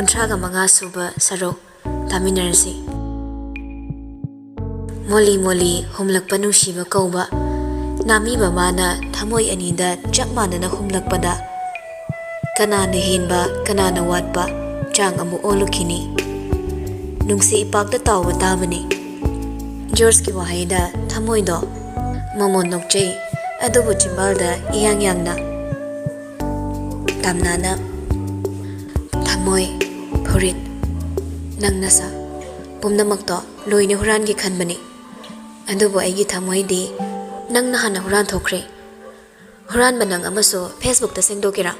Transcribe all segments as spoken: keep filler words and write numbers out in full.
ꯀꯨꯟꯊ꯭ꯔꯥꯒ ꯃꯉꯥ ꯁꯨꯕ ꯁꯔꯨꯛ ꯇꯥꯃꯤꯟꯅꯔꯁꯤ꯫ ꯃꯣꯂꯤ ꯃꯣꯂꯤ ꯍꯨꯝꯂꯛꯄ ꯅꯨꯡꯁꯤꯕ ꯀꯧꯕ, ꯅꯥꯃꯤꯕ ꯃꯥꯅ ꯊꯃꯣꯏ ꯑꯅꯤꯗ ꯆꯞ ꯃꯥꯟꯅꯅ ꯍꯨꯝꯂꯛꯄꯗ, ꯀꯅꯥꯅ ꯍꯦꯟꯕ, ꯀꯅꯥꯅ ꯋꯥꯠꯄ, ꯆꯥꯡ ꯑꯃꯨꯛ ꯑꯣꯜꯂꯨꯈꯤꯅꯤ꯫ ꯅꯨꯡꯁꯤ ꯏꯄꯥꯛꯇ ꯇꯥꯎꯕ ꯇꯥꯕꯅꯤ꯫ ꯖꯣꯔꯖꯀꯤ ꯋꯥꯍꯩꯗ ꯊꯃꯣꯏꯗꯣ ꯃꯃꯣꯟ ꯅꯣꯛꯆꯩ, ꯑꯗꯨꯕꯨ ꯆꯤꯝꯕꯥꯜꯗ ꯏꯌꯥꯡ ꯌꯥꯡꯅ꯫ ꯇꯥꯝꯅꯥꯅ, "ꯊꯃꯣꯏ, ꯐꯨꯔꯤꯠ, ꯅꯪ ꯅꯁꯥ, ꯄꯨꯝꯅꯃꯛꯇꯣ ꯂꯣꯏꯅ ꯍꯨꯔꯥꯟꯒꯦ ꯈꯟꯕꯅꯤ꯫ ꯑꯗꯨꯕꯨ ꯑꯩꯒꯤ ꯊꯃꯣꯏꯗꯤ ꯅꯪꯅ ꯍꯥꯟꯅ ꯍꯨꯔꯥꯟꯊꯣꯛꯈ꯭ꯔꯦ꯫ ꯍꯨꯔꯥꯟꯕ ꯅꯪ ꯑꯃꯁꯨ Facebookꯇ ꯁꯦꯡꯗꯣꯛꯀꯦꯔꯥ?"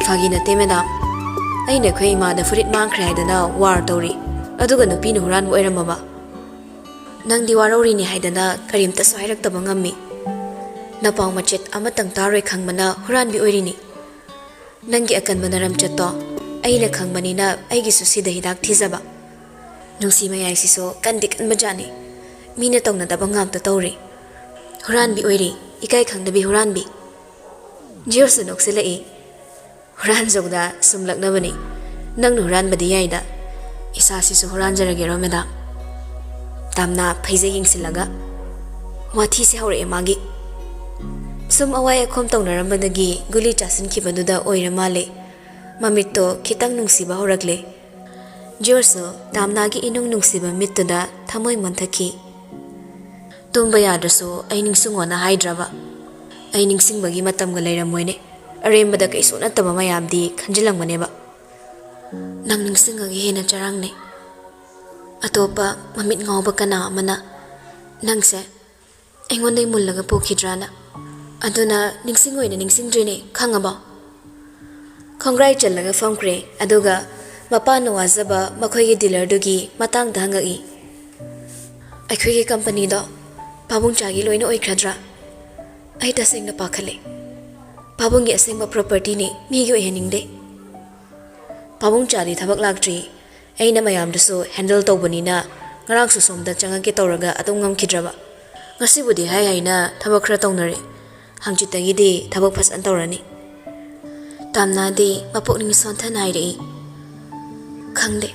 "ꯐꯥꯒꯤ ꯅꯠꯇꯦ, ꯃꯦꯗꯥꯝ꯫ ꯑꯩꯅ ꯑꯩꯈꯣꯏ ꯏꯃꯥꯗ ꯐꯨꯔꯤꯠ ꯃꯥꯡꯈ꯭ꯔꯦ ꯍꯥꯏꯗꯅ ꯋꯥꯔ ꯇꯧꯔꯤ, ꯑꯗꯨꯒ ꯅꯨꯄꯤꯅ ꯍꯨꯔꯥꯟꯕ ꯑꯣꯏꯔꯝꯃꯕ?" "ꯅꯪꯗꯤ ꯋꯥꯔꯧꯔꯤꯅꯤ ꯍꯥꯏꯗꯅ ꯀꯔꯤꯝꯇꯁꯨ ꯍꯥꯏꯔꯛꯇꯕ ꯉꯝꯃꯤ꯫ ꯅꯄꯥꯎ ꯃꯆꯦꯠ ꯑꯃꯇꯪ ꯇꯥꯔꯣꯏ ꯈꯪꯕꯅ ꯍꯨꯔꯥꯟꯕꯤ ꯑꯣꯏꯔꯤꯅꯤ꯫ ꯅꯪꯒꯤ ꯑꯀꯟꯕ ꯅꯔꯝꯆꯠꯇꯣ ꯑꯩꯅ ꯈꯪꯕꯅꯤꯅ ꯑꯩꯒꯤꯁꯨ ꯁꯤꯗ ꯍꯤꯗꯥꯛ ꯊꯤꯖꯕ꯫ ꯅꯨꯡꯁꯤ ꯃꯌꯥꯏꯁꯤꯁꯨ ꯀꯟꯗꯤ ꯀꯟꯕꯖꯥꯠꯅꯤ꯫ ꯃꯤꯅ ꯇꯧꯅꯗꯕ ꯉꯥꯛꯇ ꯇꯧꯔꯤ꯫ ꯍꯨꯔꯥꯟꯕꯤ ꯑꯣꯏꯔꯤ, ꯏꯀꯥꯏ ꯈꯪꯗꯕꯤ ꯍꯨꯔꯥꯟꯕꯤ꯫" ꯖꯤꯌꯣꯁꯨ ꯅꯣꯛꯁꯤꯜꯂꯛꯏ꯫ "ꯍꯨꯔꯥꯟꯖꯧꯗ ꯁꯨꯝꯂꯛꯅꯕꯅꯤ꯫ ꯅꯪꯅ ꯍꯨꯔꯥꯟꯕꯗꯤ ꯌꯥꯏꯗ꯫ ꯏꯁꯥꯁꯤꯁꯨ ꯍꯨꯔꯥꯟꯖꯔꯒꯦꯔꯣ, ꯃꯦꯗꯥꯝ?" ꯇꯥꯝꯅꯥ ꯐꯩꯖꯩ ꯌꯦꯡꯁꯤꯜꯂꯒ, "ꯋꯥꯊꯤꯁꯦ ꯍꯧꯔꯛꯑꯦ ꯃꯥꯒꯤ꯫ ꯁꯨꯝ ꯑꯋꯥꯏ ꯑꯈꯣꯝ ꯇꯧꯅꯔꯝꯕꯗꯒꯤ ꯒꯨꯂꯤ ꯆꯥꯁꯤꯟꯈꯤꯕꯗꯨꯗ ꯑꯣꯏꯔ ꯃꯥꯜꯂꯦ꯫ ꯃꯃꯤꯠꯇꯣ ꯈꯤꯇꯪ ꯅꯨꯡꯁꯤꯕ ꯍꯧꯔꯛꯂꯦ꯫" ꯖꯣꯔꯖꯁꯨ ꯇꯥꯝꯅꯥꯒꯤ ꯏꯅꯨꯡ ꯅꯨꯡꯁꯤꯕ ꯃꯤꯠꯇꯨꯗ ꯊꯃꯣꯏ ꯃꯟꯊꯈꯤ꯫ "ꯇꯨꯝꯕ ꯌꯥꯗ꯭ꯔꯁꯨ ꯑꯩ ꯅꯤꯡꯁꯤꯡꯉꯣꯅ ꯍꯥꯏꯗ꯭ꯔꯕ? ꯑꯩ ꯅꯤꯡꯁꯤꯡꯕꯒꯤ ꯃꯇꯝꯒ ꯂꯩꯔꯝꯃꯣꯏꯅꯦ꯫ ꯑꯔꯦꯝꯕꯗ ꯀꯩꯁꯨ ꯅꯠꯇꯕ ꯃꯌꯥꯝꯗꯤ ꯈꯟꯖꯤꯜꯂꯝꯒꯅꯦꯕ꯫ ꯅꯪ ꯅꯤꯡꯁꯤꯡꯉꯒ ꯍꯦꯟꯅ ꯆꯔꯥꯡꯅꯩ꯫ ꯑꯇꯣꯞꯄ ꯃꯃꯤꯠ ꯉꯥꯎꯕ ꯀꯅꯥ ꯑꯃꯅ ꯅꯪꯁꯦ ꯑꯩꯉꯣꯟꯗꯩ ꯃꯨꯜꯂꯒ ꯄꯣꯛꯈꯤꯗ꯭ꯔꯥꯅ꯫ ꯑꯗꯨꯅ ꯅꯤꯡꯁꯤꯡꯉꯣꯏꯅ ꯅꯤꯡꯁꯤꯡꯗ꯭ꯔꯤꯅꯦ, ꯈꯪꯉꯕꯣ?" ꯈꯣꯡꯒ꯭ꯔꯥꯏ ꯆꯜꯂꯒ ꯐꯝꯈ꯭ꯔꯦ, ꯑꯗꯨꯒ ꯃꯄꯥꯅ ꯋꯥꯖꯕ ꯃꯈꯣꯏꯒꯤ ꯗꯤꯂꯔꯗꯨꯒꯤ ꯃꯇꯥꯡꯗ ꯍꯪꯉꯛꯏ꯫ "ꯑꯩꯈꯣꯏꯒꯤ ꯀꯝꯄꯅꯤꯗꯣ ꯄꯥꯕꯨꯡꯆꯥꯒꯤ ꯂꯣꯏꯅ ꯑꯣꯏꯈ꯭ꯔꯗ꯭ꯔꯥ? ꯑꯩ ꯇꯁꯦꯡꯅ ꯄꯥꯈꯠꯂꯦ꯫ ꯄꯥꯕꯨꯡꯒꯤ ꯑꯁꯦꯡꯕ ꯄ꯭ꯔꯣꯄꯔꯇꯤꯅꯤ, ꯃꯤꯒꯤ ꯑꯣꯏꯍꯟꯅꯤꯡꯗꯦ꯫" "ꯄꯥꯕꯨꯡꯆꯥꯗꯤ ꯊꯕꯛ ꯂꯥꯛꯇ꯭ꯔꯤ꯫ ꯑꯩꯅ ꯃꯌꯥꯝꯗꯨꯁꯨ ꯍꯦꯟꯗꯜ ꯇꯧꯕꯅꯤꯅ ꯉꯔꯥꯡꯁꯨ ꯁꯣꯝꯗ ꯆꯪꯉꯛꯀꯦ ꯇꯧꯔꯒ ꯑꯗꯨꯝ ꯉꯝꯈꯤꯗ꯭ꯔꯕ꯫ ꯉꯁꯤꯕꯨꯗꯤ ꯍꯥꯏ ꯍꯥꯏꯅ ꯊꯕꯛ ꯈꯔ ꯇꯧꯅꯔꯦ꯫ ꯍꯪꯆꯤꯠꯇꯒꯤꯗꯤ ꯊꯕꯛ ꯐꯖꯅ ꯇꯧꯔꯅꯤ꯫" ꯇꯥꯝꯅꯥꯗꯤ ꯃꯄꯨꯛꯅꯤꯡ ꯁꯣꯟꯊꯅ ꯍꯥꯏꯔꯛꯏ꯫ "ꯈꯪꯗꯦ,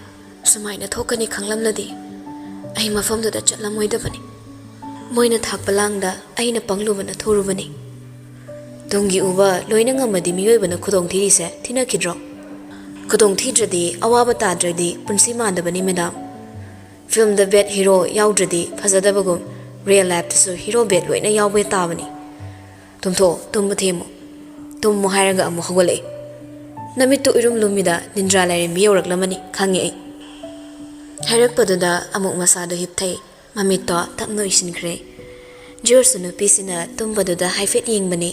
ꯁꯨꯃꯥꯏꯅ ꯊꯣꯛꯀꯅꯤ ꯈꯪꯂꯝꯂꯗꯤ ꯑꯩ ꯃꯐꯝꯗꯨꯗ ꯆꯠꯂꯝꯃꯣꯏꯗꯕꯅꯤ꯫ ꯃꯣꯏꯅ ꯊꯥꯛꯄ ꯂꯥꯡꯗ ꯑꯩꯅ ꯄꯪꯂꯨꯕꯅ ꯊꯨꯔꯨꯕꯅꯤ꯫ ꯇꯨꯡꯒꯤ ꯎꯕ ꯂꯣꯏꯅ ꯉꯝꯃꯗꯤ ꯃꯤꯑꯣꯏꯕꯅ ꯈꯨꯗꯣꯡ ꯊꯤꯔꯤꯁꯦ ꯊꯤꯅꯈꯤꯗ꯭ꯔꯣ? ꯈꯨꯗꯣꯡ ꯊꯤꯗ꯭ꯔꯗꯤ ꯑꯋꯥꯕ ꯇꯥꯗ꯭ꯔꯗꯤ ꯄꯨꯟꯁꯤ ꯃꯥꯟꯗꯕꯅꯤ ꯃꯦꯗꯥꯝ꯫ ꯐꯤꯜꯝꯗ ꯕꯦꯗ ꯍꯤꯔꯣ ꯌꯥꯎꯗ꯭ꯔꯗꯤ ꯐꯖꯗꯕꯒꯨꯝ ꯔꯤꯌꯦꯜ ꯂꯥꯏꯐꯇꯁꯨ ꯍꯤꯔꯣ ꯕꯦꯗ ꯂꯣꯏꯅ ꯌꯥꯎꯕ ꯇꯥꯕꯅꯤ꯫ ꯇꯨꯝꯊꯣꯛꯑꯣ, ꯇꯨꯝꯕ ꯊꯦꯝꯃꯨ꯫ ꯇꯨꯝꯃꯨ ꯍꯥꯏꯔꯒ ꯑꯃꯨꯛ ꯍꯧꯒꯠꯂꯛꯏ꯫ ꯅꯃꯤꯠꯇꯨ ꯎꯏꯔꯨꯝ ꯂꯨꯝꯃꯤꯗ ꯅꯤꯟꯗ꯭ꯔꯥ ꯂꯥꯏꯔꯦꯝꯕꯤ ꯌꯧꯔꯛꯂꯝꯃꯅꯤ ꯈꯪꯉꯦ ꯑꯩ"꯫ ꯍꯥꯏꯔꯛꯄꯗꯨꯗ ꯑꯃꯨꯛ ꯃꯁꯥꯗꯣ ꯍꯤꯞꯊꯩ꯫ ꯃꯃꯤꯠꯇꯣ ꯇꯞꯅ ꯎꯏꯁꯤꯟꯈ꯭ꯔꯦ꯫ ꯖꯣꯔꯖꯁꯨ ꯅꯨꯄꯤꯁꯤꯅ ꯇꯨꯝꯕꯗꯨꯗ ꯍꯥꯏꯐꯦꯠ ꯌꯦꯡꯕꯅꯤ꯫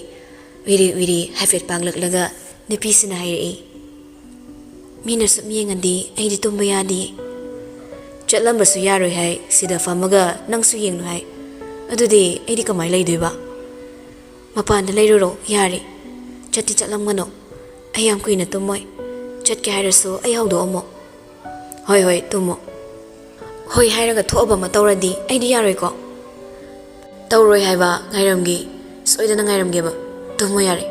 ꯎꯏꯔꯤ ꯎꯏꯔꯤ ꯍꯥꯏꯐꯦꯠ ꯄꯥꯡꯂꯛꯂꯒ ꯅꯨꯄꯤꯁꯤꯅ ꯍꯥꯏꯔꯛꯏ, "ꯃꯤꯅ ꯁꯨꯝ ꯌꯦꯡꯉꯗꯤ ꯑꯩꯗꯤ ꯇꯨꯝꯕ ꯌꯥꯗꯤꯌꯦ꯫ ꯆꯠꯂꯝꯕꯁꯨ ꯌꯥꯔꯣꯏ ꯍꯥꯏ, ꯁꯤꯗ ꯐꯝꯃꯒ ꯅꯪꯁꯨ ꯌꯦꯡꯂꯨ ꯍꯥꯏ꯫ ꯑꯗꯨꯗꯤ ꯑꯩꯗꯤ ꯀꯃꯥꯏꯅ ꯂꯩꯗꯣꯏꯕ? ꯃꯄꯥꯟꯗ ꯂꯩꯔꯨꯔꯣ, ꯌꯥꯔꯦ꯫ ꯆꯠꯇꯤ ꯆꯠꯂꯝꯒꯅꯣ꯫ ꯑꯩ ꯌꯥꯝ ꯀꯨꯏꯅ ꯇꯨꯝꯃꯣꯏ꯫ ꯆꯠꯀꯦ ꯍꯥꯏꯔꯁꯨ ꯑꯩ ꯍꯧꯗꯣꯛꯑꯝꯃꯣ"꯫ "ꯍꯣꯏ, ꯍꯣꯏ, ꯇꯨꯝꯃꯣ"꯫ "ꯍꯣꯏ" ꯍꯥꯏꯔꯒ ꯊꯣꯛꯑꯕ ꯑꯃ ꯇꯧꯔꯗꯤ ꯑꯩꯗꯤ ꯌꯥꯔꯣꯏꯀꯣ꯫ "ꯇꯧꯔꯣꯏ ꯍꯥꯏꯕ, ꯉꯥꯏꯔꯝꯒꯦ꯫ ꯁꯣꯏꯗꯅ ꯉꯥꯏꯔꯝꯒꯦꯕ꯫ ꯇꯨꯝꯃꯣ ꯌꯥꯔꯦ"꯫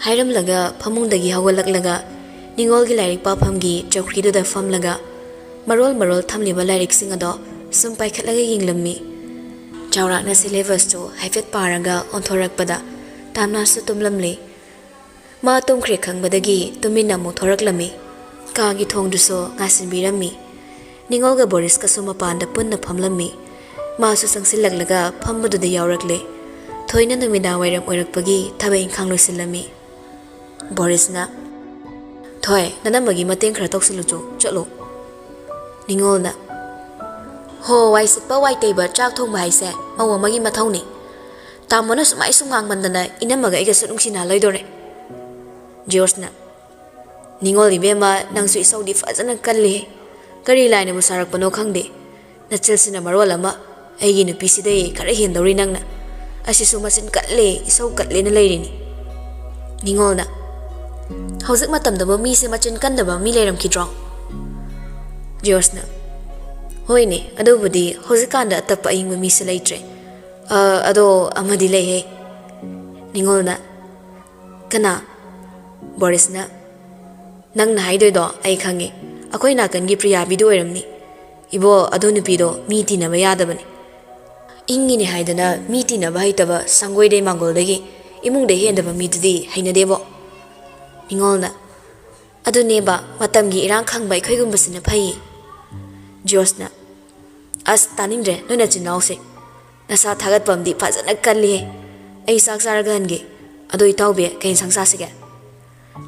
ꯍꯥꯏꯔꯝꯂꯒ ꯐꯃꯨꯡꯗꯒꯤ ꯍꯧꯒꯠꯂꯛꯂꯒ ꯅꯤꯉꯣꯜꯒꯤ ꯂꯥꯏꯔꯤꯛ ꯄꯥꯐꯝꯒꯤ ꯆꯧꯀ꯭ꯔꯤꯗꯨꯗ ꯐꯝꯂꯒ ꯃꯔꯣꯜ ꯃꯔꯣꯜ ꯊꯝꯂꯤꯕ ꯂꯥꯏꯔꯤꯛꯁꯤꯡ ꯑꯗꯣ ꯁꯨꯝ ꯄꯥꯏꯈꯠꯂꯒ ꯌꯦꯡꯂꯝꯃꯤ꯫ ꯆꯥꯎꯔꯥꯛꯅ ꯁꯤꯂꯦꯕꯁꯇꯨ ꯍꯥꯏꯐꯦꯠ ꯄꯥꯔꯒ ꯑꯣꯟꯊꯣꯔꯛꯄꯗ ꯇꯥꯝꯅꯥꯁꯨ ꯇꯨꯝꯂꯝꯂꯦ꯫ ꯃꯥ ꯇꯨꯝꯈ꯭ꯔꯦ ꯈꯪꯕꯗꯒꯤ ꯇꯨꯃꯤꯟꯅ ꯑꯃꯨꯛ ꯊꯣꯔꯛꯂꯝꯃꯤ꯫ ꯀꯥꯒꯤ ꯊꯣꯡꯗꯨꯁꯨ ꯉꯥꯁꯤꯟꯕꯤꯔꯝꯃꯤ꯫ ꯅꯤꯉꯣꯜꯒ ꯕꯣꯔꯤꯁꯀꯁꯨ ꯃꯄꯥꯟꯗ ꯄꯨꯟꯅ ꯐꯝꯂꯝꯃꯤ꯫ ꯃꯥꯁꯨ ꯆꯪꯁꯤꯜꯂꯛꯂꯒ ꯐꯝꯕꯗꯨꯗ ꯌꯥꯎꯔꯛꯂꯦ꯫ ꯊꯣꯏꯅ ꯅꯨꯃꯤꯗꯥꯡ ꯋꯥꯏꯔꯝ ꯑꯣꯏꯔꯛꯄꯒꯤ ꯊꯕꯛ ꯏꯪꯈꯥꯡ ꯂꯣꯏꯁꯤꯜꯂꯝꯃꯤ꯫ ꯕꯣꯔꯤꯁꯅ, "ꯊꯣꯏ, ꯅꯅꯝꯃꯒꯤ ꯃꯇꯦꯡ ꯈꯔ ꯇꯧꯁꯤꯜꯂꯨꯆꯣ, ꯆꯠꯂꯣ"꯫ ꯅꯤꯉꯣꯜꯅ, "ꯍꯣ, ꯋꯥꯏ ꯁꯤꯠꯄ, ꯋꯥꯏ ꯇꯩꯕ, ꯆꯥꯛ ꯊꯣꯡꯕ ꯍꯥꯏꯁꯦ ꯃꯧ ꯑꯃꯒꯤ ꯃꯊꯧꯅꯤ꯫ ꯇꯥꯃꯣꯅ ꯁꯨꯃꯥꯏ ꯁꯨꯝ ꯉꯥꯡꯃꯟꯗꯅ ꯏꯅꯝꯃꯒ ꯑꯩꯒꯁꯨ ꯅꯨꯡꯁꯤꯅꯍꯜꯂꯣꯏꯗꯧꯔꯦ"꯫ ꯖꯣꯔꯖꯅ, "ꯅꯤꯉꯣꯜ ꯏꯕꯦꯝꯃ, ꯅꯪꯁꯨ ꯏꯁꯧꯗꯤ ꯐꯖꯅ ꯀꯜꯂꯤꯍꯦ꯫ ꯀꯔꯤ ꯂꯥꯏꯅꯕꯨ ꯁꯥꯔꯛꯄꯅꯣ ꯈꯪꯗꯦ꯫ ꯅꯆꯤꯜꯁꯤꯅ ꯃꯔꯣꯜ ꯑꯃ, ꯑꯩꯒꯤ ꯅꯨꯄꯤꯁꯤꯗꯩ ꯈꯔ ꯍꯦꯟꯗꯧꯔꯤ ꯅꯪꯅ꯫ ꯑꯁꯤꯁꯨ ꯃꯆꯤꯟ ꯀꯜꯂꯦ, ꯏꯁꯧ ꯀꯠꯂꯦꯅ ꯂꯩꯔꯤꯅꯤ"꯫ ꯅꯤꯉꯣꯜꯅ, "ꯍꯧꯖꯤꯛ ꯃꯇꯝꯗꯕꯨ ꯃꯤꯁꯦ ꯃꯆꯤꯟ ꯀꯟꯗꯕ ꯃꯤ ꯂꯩꯔꯝꯈꯤꯗ꯭ꯔꯣ?" ꯖꯣꯔꯖꯅ, "ꯍꯣꯏꯅꯦ, ꯑꯗꯨꯕꯨꯗꯤ ꯍꯧꯖꯤꯛꯀꯥꯟꯗ ꯑꯇꯞꯄ ꯑꯏꯪꯕ ꯃꯤꯁꯦ ꯂꯩꯇ꯭ꯔꯦ꯫ ꯑ, ꯑꯗꯣ ꯑꯃꯗꯤ ꯂꯩꯍꯦ"꯫ ꯅꯤꯉꯣꯜꯅ, "ꯀꯅꯥ?" ꯕꯣꯔꯤꯁꯅ, "ꯅꯪꯅ ꯍꯥꯏꯗꯣꯏꯗꯣ ꯑꯩ ꯈꯪꯉꯤ꯫ ꯑꯩꯈꯣꯏ ꯅꯥꯀꯟꯒꯤ ꯄ꯭ꯔꯤꯌꯥꯕꯤꯗꯨ ꯑꯣꯏꯔꯝꯅꯤ꯫ ꯏꯕꯣ, ꯑꯗꯨ ꯅꯨꯄꯤꯗꯣ ꯃꯤ ꯇꯤꯟꯅꯕ ꯌꯥꯗꯕꯅꯤ꯫ ꯏꯪꯉꯤꯅꯦ ꯍꯥꯏꯗꯅ ꯃꯤ ꯇꯤꯟꯅꯕ ꯍꯩꯇꯕ ꯁꯪꯒꯣꯏꯗꯩ ꯃꯥꯡꯒꯣꯜꯗꯒꯤ ꯏꯃꯨꯡꯗ ꯍꯦꯟꯗꯕ ꯃꯤꯗꯨꯗꯤ ꯍꯩꯅꯗꯦꯕꯣ꯫ ꯅꯤꯉꯣꯜꯅ, "ꯑꯗꯨꯅꯦꯕ, ꯃꯇꯝꯒꯤ ꯏꯔꯥꯡ ꯈꯪꯕ ꯑꯩꯈꯣꯏꯒꯨꯝꯕꯁꯤꯅ ꯐꯩꯌꯦ꯫" ꯖꯣꯁꯅ, "ꯑꯁ, ꯇꯥꯅꯤꯡꯗ꯭ꯔꯦ ꯅꯣꯏ ꯅꯆꯤꯟ ꯅꯅꯥꯎꯁꯦ꯫ ꯅꯁꯥ ꯊꯥꯒꯠꯄ ꯑꯃꯗꯤ ꯐꯖꯅ ꯀꯜꯂꯤꯍꯦ꯫ ꯑꯩ ꯆꯥꯛ ꯆꯥꯔꯒ ꯍꯟꯒꯦ꯫ ꯑꯗꯣ ꯏꯇꯥꯎꯕꯤ, ꯀꯩ ꯏꯟꯁꯥꯡ ꯆꯥꯁꯤꯒꯦ?"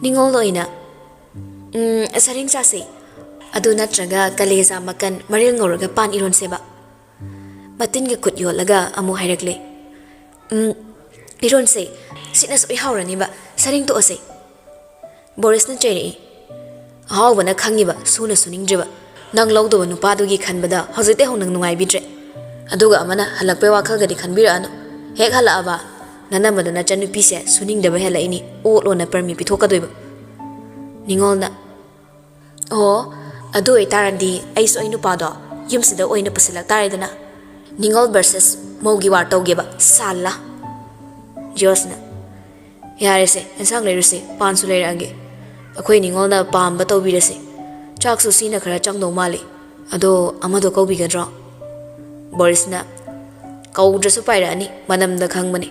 ꯅꯤꯉꯣꯜ ꯑꯣꯏꯅ, "ꯎꯝ, ꯁꯔꯦꯡ ꯆꯥꯁꯦ꯫ ꯑꯗꯨ ꯅꯠꯇ꯭ꯔꯒ ꯀꯂꯦꯖꯥ ꯃꯀꯟ ꯃꯔꯤꯜ ꯉꯧꯔꯒ ꯄꯥꯟ ꯏꯔꯣꯟꯁꯦꯕ꯫" ꯃꯇꯤꯟꯒ ꯈꯨꯠ ꯌꯣꯠꯂꯒ ꯑꯃꯨꯛ ꯍꯥꯏꯔꯛꯂꯦ, "ꯎꯝ, ꯏꯔꯣꯟꯁꯦ꯫ ꯁꯤꯅ ꯁꯣꯏ ꯍꯥꯎꯔꯅꯤꯕ꯫ ꯁꯔꯦꯡ ꯇꯣꯛꯑꯁꯦ꯫" ꯕꯣꯔꯤꯁꯅ ꯆꯩꯔꯛꯏ, "ꯑꯍꯥꯎꯕꯅ ꯈꯪꯉꯤꯕ, ꯁꯨꯅ ꯁꯨꯅꯤꯡꯗ꯭ꯔꯤꯕ꯫ ꯅꯪ ꯂꯧꯗꯧꯕ ꯅꯨꯄꯥꯗꯨꯒꯤ ꯈꯟꯕꯗ ꯍꯧꯖꯤꯛꯇꯩ ꯍꯧꯅ ꯅꯨꯡꯉꯥꯏꯕꯤꯗ꯭ꯔꯦ꯫ ꯑꯗꯨꯒ ꯑꯃꯅ ꯍꯜꯂꯛꯄꯩ ꯋꯥꯈꯜꯒꯗꯤ ꯈꯟꯕꯤꯔꯛꯑꯅꯨ꯫ ꯍꯦꯛ ꯍꯜꯂꯛꯑꯕ, ꯅꯅꯝꯃꯗꯣ ꯅꯆꯟꯅꯨꯄꯤꯁꯦ ꯁꯨꯅꯤꯡꯗꯕ ꯍꯦꯜꯂꯛꯏꯅꯤ, ꯑꯣꯠꯂꯣꯅ ꯄꯔꯃꯤ ꯄꯤꯊꯣꯛꯀꯗꯣꯏꯕ꯫" ꯅꯤꯉꯣꯜꯅ, "ꯑꯣ, ꯑꯗꯨ ꯑꯣꯏꯇꯥꯔꯗꯤ ꯑꯩꯁꯨ ꯑꯩ ꯅꯨꯄꯥꯗꯣ ꯌꯨꯝꯁꯤꯗ ꯑꯣꯏꯅ ꯄꯨꯁꯤꯜꯂꯛ ꯇꯥꯔꯦꯗꯅ꯫ ꯅꯤꯉꯣꯜ versus ꯃꯧꯒꯤ war ꯇꯧꯒꯦꯕ, ꯁꯥꯜꯂꯥ꯫" ꯖꯣꯁꯅ, "ꯌꯥꯔꯦꯁꯦ, ꯑꯦꯟꯁꯥꯡ ꯂꯩꯔꯨꯁꯦ, ꯄꯥꯟꯁꯨ ꯂꯩꯔꯛꯑꯒꯦ꯫ ꯑꯩꯈꯣꯏ ꯅꯤꯉꯣꯜꯅ ꯄꯥꯝꯕ ꯇꯧꯕꯤꯔꯁꯦ꯫ ꯆꯥꯛꯁꯨ ꯁꯤꯅ ꯈꯔ ꯆꯪꯗꯧ ꯃꯥꯜꯂꯤ꯫ ꯑꯗꯣ ꯑꯃꯗꯣ ꯀꯧꯕꯤꯒꯗ꯭ꯔꯣ?" ꯕꯣꯔꯤꯁꯅ, "ꯀꯧꯗ꯭ꯔꯁꯨ ꯄꯥꯏꯔꯛꯑꯅꯤ, ꯃꯅꯝꯗ ꯈꯪꯕꯅꯤ꯫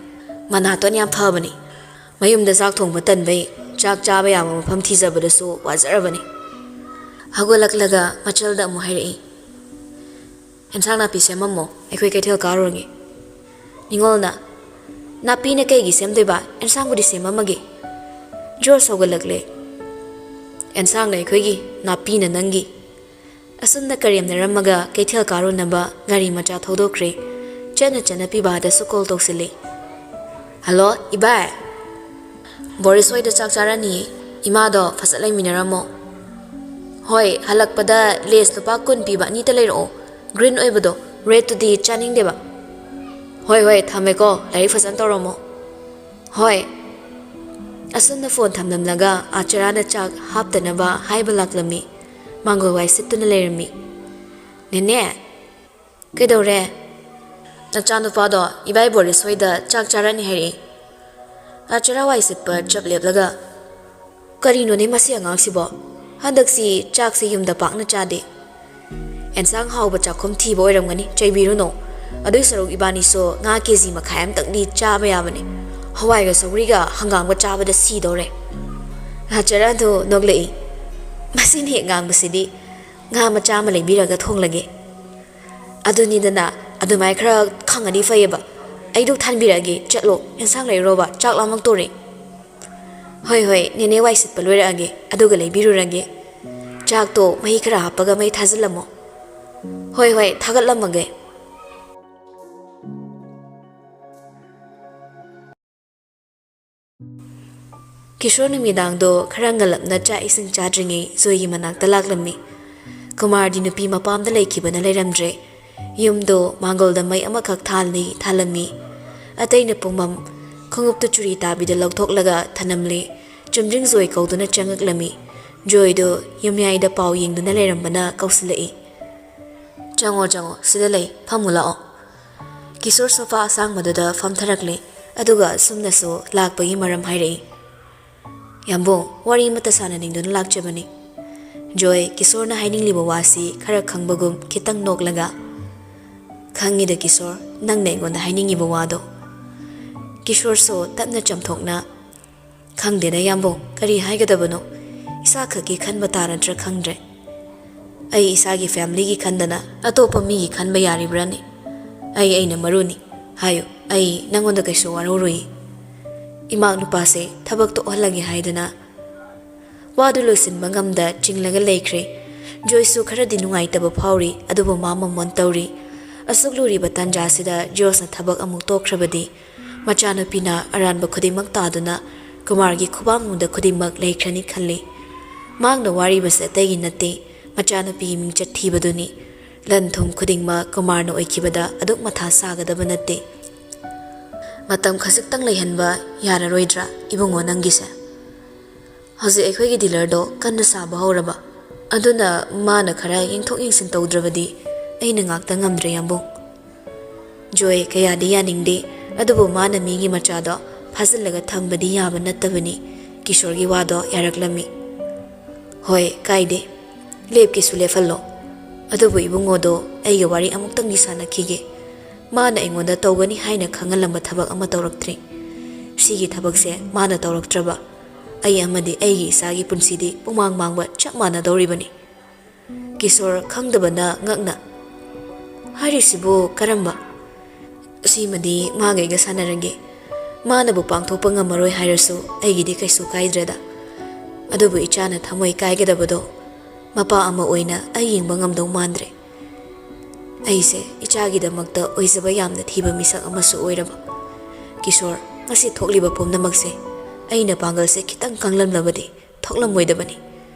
ꯃꯅꯥꯇꯣꯟ ꯌꯥꯝ ꯐꯕꯅꯤ꯫ ꯃꯌꯨꯝꯗ ꯆꯥꯛ ꯊꯣꯡꯕ ꯇꯟꯕꯩ ꯆꯥꯛ ꯆꯥꯕ ꯌꯥꯕ ꯃꯐꯝ ꯊꯤꯖꯕꯗꯁꯨ ꯋꯥꯖꯔꯕꯅꯤ꯫" ꯍꯧꯒꯠꯂꯛꯂꯒ ꯃꯆꯜꯗ ꯑꯃꯨꯛ ꯍꯥꯏꯔꯛꯏ, "ꯑꯦꯟꯁꯥꯡ ꯅꯥꯄꯤ ꯁꯦꯝꯃꯝꯃꯣ, ꯑꯩꯈꯣꯏ ꯀꯩꯊꯦꯜ ꯀꯥꯔꯨꯔꯒꯦ꯫" ꯅꯤꯉꯣꯜꯅ, "ꯅꯥꯄꯤꯅ ꯀꯩꯒꯤ ꯁꯦꯝꯗꯣꯏꯕ? ꯑꯦꯟꯁꯥꯡꯕꯨꯗꯤ ꯁꯦꯝꯃꯝꯃꯒꯦ꯫" ꯖꯣꯁ ꯍꯧꯒꯠꯂꯛꯂꯦ꯫ "ꯑꯦꯟꯁꯥꯡꯅ ꯑꯩꯈꯣꯏꯒꯤ, ꯅꯥꯄꯤꯅ ꯅꯪꯒꯤ꯫" ꯑꯁꯨꯝꯅ ꯀꯔꯦꯝꯅꯔꯝꯃꯒ ꯀꯩꯊꯦꯜ ꯀꯥꯔꯨꯅꯕ ꯒꯥꯔꯤ ꯃꯆꯥ ꯊꯧꯗꯣꯛꯈ꯭ꯔꯦ꯫ ꯆꯠꯅ ꯆꯠꯅ ꯄꯤꯕꯥꯗꯁꯨ call ꯇꯧꯁꯤꯜꯂꯤ꯫ "ꯍꯜꯂꯣ, ꯏꯕꯥꯏ꯫ ꯕꯣꯔꯤꯁ ꯍꯣꯏꯗ ꯆꯥꯛ ꯆꯥꯔꯅꯤꯌꯦ꯫ ꯏꯃꯥꯗꯣ ꯐꯖ ꯂꯩꯃꯤꯟꯅꯔꯝꯃꯣ꯫ ꯍꯣꯏ, ꯍꯜꯂꯛꯄꯗ Lays ꯂꯨꯄꯥ ꯀꯨꯟ ꯄꯤꯕ ꯑꯅꯤꯇ ꯂꯩꯔꯛꯑꯣ꯫ Green ꯑꯣꯏꯕꯗꯣ, redꯇꯨꯗꯤ ꯆꯥꯅꯤꯡꯗꯦꯕ꯫ ꯍꯣꯏ, ꯍꯣꯏ, ꯊꯝꯃꯦꯀꯣ꯫ ꯂꯥꯏꯔꯤꯛ ꯐꯖꯅ ꯇꯧꯔꯝꯃꯣ꯫" "ꯍꯣꯏ꯫" ꯑꯁꯨꯝꯅ phone ꯊꯝꯂꯝꯂꯒ ꯑꯥꯆꯔꯥꯅ ꯆꯥꯛ ꯍꯥꯞꯇꯅꯕ ꯍꯥꯏꯕ ꯂꯥꯛꯂꯝꯃꯤ꯫ ꯃꯥꯡꯒꯣꯜ ꯋꯥꯏ ꯁꯤꯠꯇꯨꯅ ꯂꯩꯔꯝꯃꯤ꯫ "ꯅꯦꯅꯦ꯫" "ꯀꯩꯗꯧꯔꯦ?" "ꯅꯆꯥꯅꯨꯄꯥꯗꯣ ꯏꯕꯥꯏ ꯕꯣꯔꯤꯁ ꯍꯣꯏꯗ ꯆꯥꯛ ꯆꯥꯔꯅꯤ ꯍꯥꯏꯔꯛꯏ꯫" ꯑꯥꯆꯔꯥ ꯋꯥꯏ ꯁꯤꯠꯄ ꯆꯞ ꯂꯦꯞꯂꯒ, "ꯀꯔꯤꯅꯣꯅꯦ ꯃꯁꯤ ꯑꯉꯥꯡꯁꯤꯕꯣ? ꯍꯟꯗꯛꯁꯤ ꯆꯥꯛꯁꯦ ꯌꯨꯝꯗ ꯄꯥꯛꯅ ꯆꯥꯗꯦ꯫ ꯑꯦꯟꯁꯥꯡ ꯍꯥꯎꯕ ꯆꯥꯛꯈꯨꯝ ꯊꯤꯕ ꯑꯣꯏꯔꯝꯒꯅꯤ, ꯆꯩꯕꯤꯔꯨꯅꯣ꯫ ꯑꯗꯨꯏ ꯁꯔꯨꯛ ꯏꯕꯥꯅꯤꯁꯨ ꯉꯥ ꯀꯦ ꯖꯤ ꯃꯈꯥꯏ ꯑꯃꯇꯪꯗꯤ ꯆꯥꯕ ꯌꯥꯕꯅꯦ꯫ ꯍꯋꯥꯏꯒ ꯁꯧꯒ꯭ꯔꯤꯒ ꯍꯪꯒꯥꯝꯒ ꯆꯥꯕꯗ ꯁꯤꯗꯧꯔꯦ꯫ ꯍꯥꯆꯔꯥꯗꯣ ꯅꯣꯛꯂꯛꯏ꯫ ꯃꯁꯤꯅ ꯍꯦꯛ ꯉꯥꯡꯕꯁꯤꯗꯤ꯫ ꯉꯥ ꯃꯆꯥ ꯑꯃ ꯂꯩꯕꯤꯔꯒ ꯊꯣꯡꯂꯒꯦ꯫ ꯑꯗꯨꯅꯤꯗꯅ, ꯑꯗꯨꯃꯥꯏ ꯈꯔ ꯈꯪꯉꯗꯤ ꯐꯩꯌꯦꯕ꯫ ꯑꯩꯗꯣ ꯊꯥꯟꯕꯤꯔꯛꯑꯒꯦ, ꯆꯠꯂꯣ, ꯑꯦꯟꯁꯥꯡ ꯂꯩꯔꯨꯔꯣꯕ, ꯆꯥꯛ ꯂꯥꯝꯃꯛꯇꯣꯔꯦ꯫ ꯍꯣꯏ, ꯍꯣꯏ, ꯅꯦꯅꯦ ꯋꯥꯏ ꯁꯤꯠꯄ ꯂꯣꯏꯔꯛꯑꯒꯦ, ꯑꯗꯨꯒ ꯂꯩꯕꯤꯔꯨꯔꯒꯦ꯫ ꯆꯥꯛꯇꯣ ꯃꯍꯤ ꯈꯔ ꯍꯥꯞꯄꯒ ꯃꯩ ꯊꯥꯖꯤꯜꯂꯝꯃꯣ꯫ ꯍꯣꯏ, ꯍꯣꯏ, ꯊꯥꯒꯠꯂꯝꯃꯒꯦ꯫ ꯀꯤꯁꯣꯔ ꯅꯨꯃꯤꯗꯥꯡꯗꯣ ꯈꯔ ꯉꯜꯂꯞꯅ ꯆꯥꯛ ꯏꯁꯤꯡ ꯆꯥꯗ꯭ꯔꯤꯉꯩ ꯖꯣꯏꯒꯤ ꯃꯅꯥꯛꯇ ꯂꯥꯛꯂꯝꯃꯤ꯫ ꯀꯨꯃꯥꯔꯗꯤ ꯅꯨꯄꯤ ꯃꯄꯥꯝꯗ ꯂꯩꯈꯤꯕꯅ ꯂꯩꯔꯝꯗ꯭ꯔꯦ꯫ ꯌꯨꯝꯗꯣ ꯃꯥꯡꯒꯣꯜꯗ ꯃꯩ ꯑꯃꯈꯛ ꯊꯥꯜꯂꯤ, ꯊꯥꯜꯂꯝꯃꯤ꯫ ꯑꯇꯩꯅ ꯄꯨꯝꯃꯝ꯫ ꯈꯣꯡꯎꯞꯇꯨ ꯆꯨꯔꯤ ꯇꯥꯕꯤꯗ ꯂꯧꯊꯣꯛꯂꯒ ꯊꯅꯝꯂꯤ꯫ ꯆꯨꯝꯗ꯭ꯔꯤꯡ ꯖꯣꯏ ꯀꯧꯗꯨꯅ ꯆꯪꯉꯛꯂꯝꯃꯤ꯫ ꯖꯣꯏꯗꯨ ꯌꯨꯝꯌꯥꯏꯗ ꯄꯥꯎ ꯌꯦꯡꯗꯨꯅ ꯂꯩꯔꯝꯕꯅ ꯀꯧꯁꯤꯜꯂꯛꯏ꯫ "ꯆꯪꯉꯣ, ꯆꯪꯉꯣ, ꯁꯤꯗ ꯂꯩ, ꯐꯝꯃꯨ ꯂꯥꯛꯑꯣ꯫" ꯀꯤꯁꯣꯔ ꯁꯣꯐꯥ ꯑꯁꯥꯡꯕꯗꯨꯗ ꯐꯝꯊꯔꯛꯂꯦ, ꯑꯗꯨꯒ ꯑꯁꯨꯝꯅꯁꯨ ꯂꯥꯛꯄꯒꯤ ꯃꯔꯝ ꯍꯥꯏꯔꯛꯏ꯫ "ꯌꯥꯝꯕꯨꯡ, ꯋꯥꯔꯤ ꯑꯃꯠꯇ ꯁꯥꯟꯅꯅꯤꯡꯗꯨꯅ ꯂꯥꯛꯆꯕꯅꯤ꯫" ꯖꯣꯏ, ꯀꯤꯁꯣꯔꯅ ꯍꯥꯏꯅꯤꯡꯂꯤꯕ ꯋꯥꯁꯤ ꯈꯔ ꯈꯪꯕꯒꯨꯝ ꯈꯤꯇꯪ ꯅꯣꯛꯂꯒ, "ꯈꯪꯉꯤꯗ ꯀꯤꯁꯣꯔ, ꯅꯪꯅ ꯑꯩꯉꯣꯟꯗ ꯍꯥꯏꯅꯤꯡꯉꯤꯕ ꯋꯥꯗꯣ꯫" ꯀꯤꯁꯣꯔꯁꯨ ꯇꯞꯅ ꯆꯝꯊꯣꯛꯅ, "ꯈꯪꯗꯦꯗ ꯌꯥꯝꯕꯨꯡ, ꯀꯔꯤ ꯍꯥꯏꯒꯗꯕꯅꯣ? ꯏꯁꯥꯈꯛꯀꯤ ꯈꯟꯕ ꯇꯥꯔꯗ꯭ꯔꯥ ꯈꯪꯗ꯭ꯔꯦ꯫ ꯑꯩ ꯏꯁꯥꯒꯤ ꯐꯦꯃꯤꯂꯤꯒꯤ ꯈꯟꯗꯅ ꯑꯇꯣꯞꯄ ꯃꯤꯒꯤ ꯈꯟꯕ ꯌꯥꯔꯤꯕ꯭ꯔꯥꯅꯦ? ꯑꯩ ꯑꯩꯅ ꯃꯔꯨꯅꯤ꯫ ꯍꯥꯏꯌꯨ, ꯑꯩ ꯅꯪꯉꯣꯟꯗ ꯀꯩꯁꯨ ꯋꯥꯔꯧꯔꯨꯏ꯫" ꯏꯃꯥ ꯅꯨꯄꯥꯁꯦ ꯊꯕꯛ ꯇꯣꯛꯍꯜꯂꯒꯦ ꯍꯥꯏꯗꯅ ꯋꯥꯗꯨ ꯂꯣꯏꯁꯤꯟꯕ ꯉꯝꯗ ꯆꯤꯡꯂꯒ ꯂꯩꯈ꯭ꯔꯦ꯫ ꯖꯣꯏꯁꯨ ꯈꯔꯗꯤ ꯅꯨꯡꯉꯥꯏꯇꯕ ꯐꯥꯎꯔꯤ, ꯑꯗꯨꯕꯨ ꯃꯥ ꯃꯃꯣꯟ ꯇꯧꯔꯤ꯫ ꯑꯁꯨꯛ ꯂꯨꯔꯤꯕ ꯇꯥꯟꯖꯥꯁꯤꯗ ꯖꯣꯁꯅ ꯊꯕꯛ ꯑꯃꯨꯛ ꯇꯣꯛꯈ꯭ꯔꯕꯗꯤ ꯃꯆꯥꯅꯨꯄꯤꯅ ꯑꯔꯥꯟꯕ ꯈꯨꯗꯤꯡꯃꯛ ꯇꯥꯗꯨꯅ ꯀꯨꯃꯥꯔꯒꯤ ꯈꯨꯕꯥꯛꯃꯨꯗ ꯈꯨꯗꯤꯡꯃꯛ ꯂꯩꯈ꯭ꯔꯅꯤ ꯈꯜꯂꯤ꯫ ꯃꯍꯥꯛꯅ ꯋꯥꯔꯤꯕꯁꯦ ꯑꯇꯩꯒꯤ ꯅꯠꯇꯦ, ꯃꯆꯥꯅꯨꯄꯤꯒꯤ ꯃꯤꯡꯆꯠ ꯊꯤꯕꯗꯨꯅꯤ꯫ ꯂꯟ ꯊꯨꯝ ꯈꯨꯗꯤꯡꯃꯛ ꯀꯨꯃꯥꯔꯅ ꯑꯣꯏꯈꯤꯕꯗ ꯑꯗꯨꯛ ꯃꯊꯥ ꯁꯥꯒꯗꯕ ꯅꯠꯇꯦ꯫ ꯃꯇꯝ ꯈꯖꯤꯛꯇꯪ ꯂꯩꯍꯟꯕ ꯌꯥꯔꯔꯣꯏꯗ꯭ꯔꯥ ꯏꯕꯨꯡꯉꯣ ꯅꯪꯒꯤꯁꯦ? ꯍꯧꯖꯤꯛ ꯑꯩꯈꯣꯏꯒꯤ ꯗꯤꯂꯔꯗꯣ ꯀꯟꯅ ꯁꯥꯕ ꯍꯧꯔꯕ, ꯑꯗꯨꯅ ꯃꯥꯅ ꯈꯔ ꯌꯦꯡꯊꯣꯛ ꯌꯦꯡꯁꯤꯟ ꯇꯧꯗ꯭ꯔꯕꯗꯤ ꯑꯩꯅ ꯉꯥꯛꯇ ꯉꯝꯗ꯭ꯔꯦ ꯌꯥꯝꯕꯨꯡ꯫ ꯖꯣꯏ ꯀꯌꯥꯗꯤ ꯌꯥꯅꯤꯡꯗꯦ, ꯑꯗꯨꯕꯨ ꯃꯥꯅ ꯃꯤꯒꯤ ꯃꯆꯥꯗꯣ ꯐꯥꯖꯤꯜꯂꯒ ꯊꯝꯕꯗꯤ ꯌꯥꯕ ꯅꯠꯇꯕꯅꯤ꯫ ꯀꯤꯁꯣꯔꯒꯤ ꯋꯥꯗꯣ ꯌꯥꯔꯛꯂꯝꯃꯤ꯫ "ꯍꯣꯏ, ꯀꯥꯏꯗꯦ꯫ ꯂꯦꯞꯀꯦꯁꯨ ꯂꯦꯞꯍꯜꯂꯣ꯫ ꯑꯗꯨꯕꯨ ꯏꯕꯨꯡꯉꯣꯗꯣ ꯑꯩꯒ ꯋꯥꯔꯤ ꯑꯃꯨꯛꯇꯪꯗꯤ ꯁꯥꯟꯅꯈꯤꯒꯦ꯫ ꯃꯥꯅ ꯑꯩꯉꯣꯟꯗ ꯇꯧꯒꯅꯤ ꯍꯥꯏꯅ ꯈꯪꯍꯜꯂꯝꯕ ꯊꯕꯛ ꯑꯃ ꯇꯧꯔꯛꯇ꯭ꯔꯤ꯫ ꯁꯤꯒꯤ ꯊꯕꯛꯁꯦ ꯃꯥꯅ ꯇꯧꯔꯛꯇ꯭ꯔꯕ, ꯑꯩ ꯑꯃꯗꯤ ꯑꯩꯒꯤ ꯏꯆꯥꯒꯤ ꯄꯨꯟꯁꯤꯗꯤ ꯄꯨꯡꯃꯥꯡ ꯃꯥꯡꯕ ꯆꯞ ꯃꯥꯟꯅꯗꯧꯔꯤꯕꯅꯤ꯫" ꯀꯤꯁꯣꯔ ꯈꯪꯗꯕꯅ ꯉꯛꯅ, "ꯍꯥꯏꯔꯤꯁꯤꯕꯨ ꯀꯔꯝꯕ?" "ꯁꯤꯃꯗꯤ ꯃꯥꯒꯩꯒ ꯁꯥꯟꯅꯔꯒꯦ꯫ ꯃꯥꯅꯕꯨ ꯄꯥꯡꯊꯣꯛꯄ ꯉꯝꯃꯔꯣꯏ ꯍꯥꯏꯔꯁꯨ ꯑꯩꯒꯤꯗꯤ ꯀꯩꯁꯨ ꯀꯥꯏꯗ꯭ꯔꯦꯗ꯫ ꯑꯗꯨꯕꯨ ꯏꯆꯥꯅ ꯊꯃꯣꯏ ꯀꯥꯏꯒꯗꯕꯗꯣ ꯃꯄꯥ ꯑꯃ ꯑꯣꯏꯅ ꯑꯩ ꯌꯦꯡꯕ ꯉꯝꯗꯧ ꯃꯥꯟꯗ꯭ꯔꯦ꯫ ꯑꯩꯁꯦ ꯏꯆꯥꯒꯤꯗꯃꯛꯇ ꯑꯣꯏꯖꯕ ꯌꯥꯝꯅ ꯊꯤꯕ ꯃꯤꯁꯛ ꯑꯃꯁꯨ ꯑꯣꯏꯔꯕ꯫ ꯀꯤꯁꯣꯔ, ꯉꯁꯤ ꯊꯣꯛꯂꯤꯕ ꯄꯨꯝꯅꯃꯛꯁꯦ ꯑꯩꯅ ꯄꯥꯡꯒꯜꯁꯦ ꯈꯤꯇꯪ ꯀꯪꯂꯝꯂꯕꯗꯤ ꯊꯣꯛꯂꯝꯃꯣꯏꯗꯕꯅꯤ꯫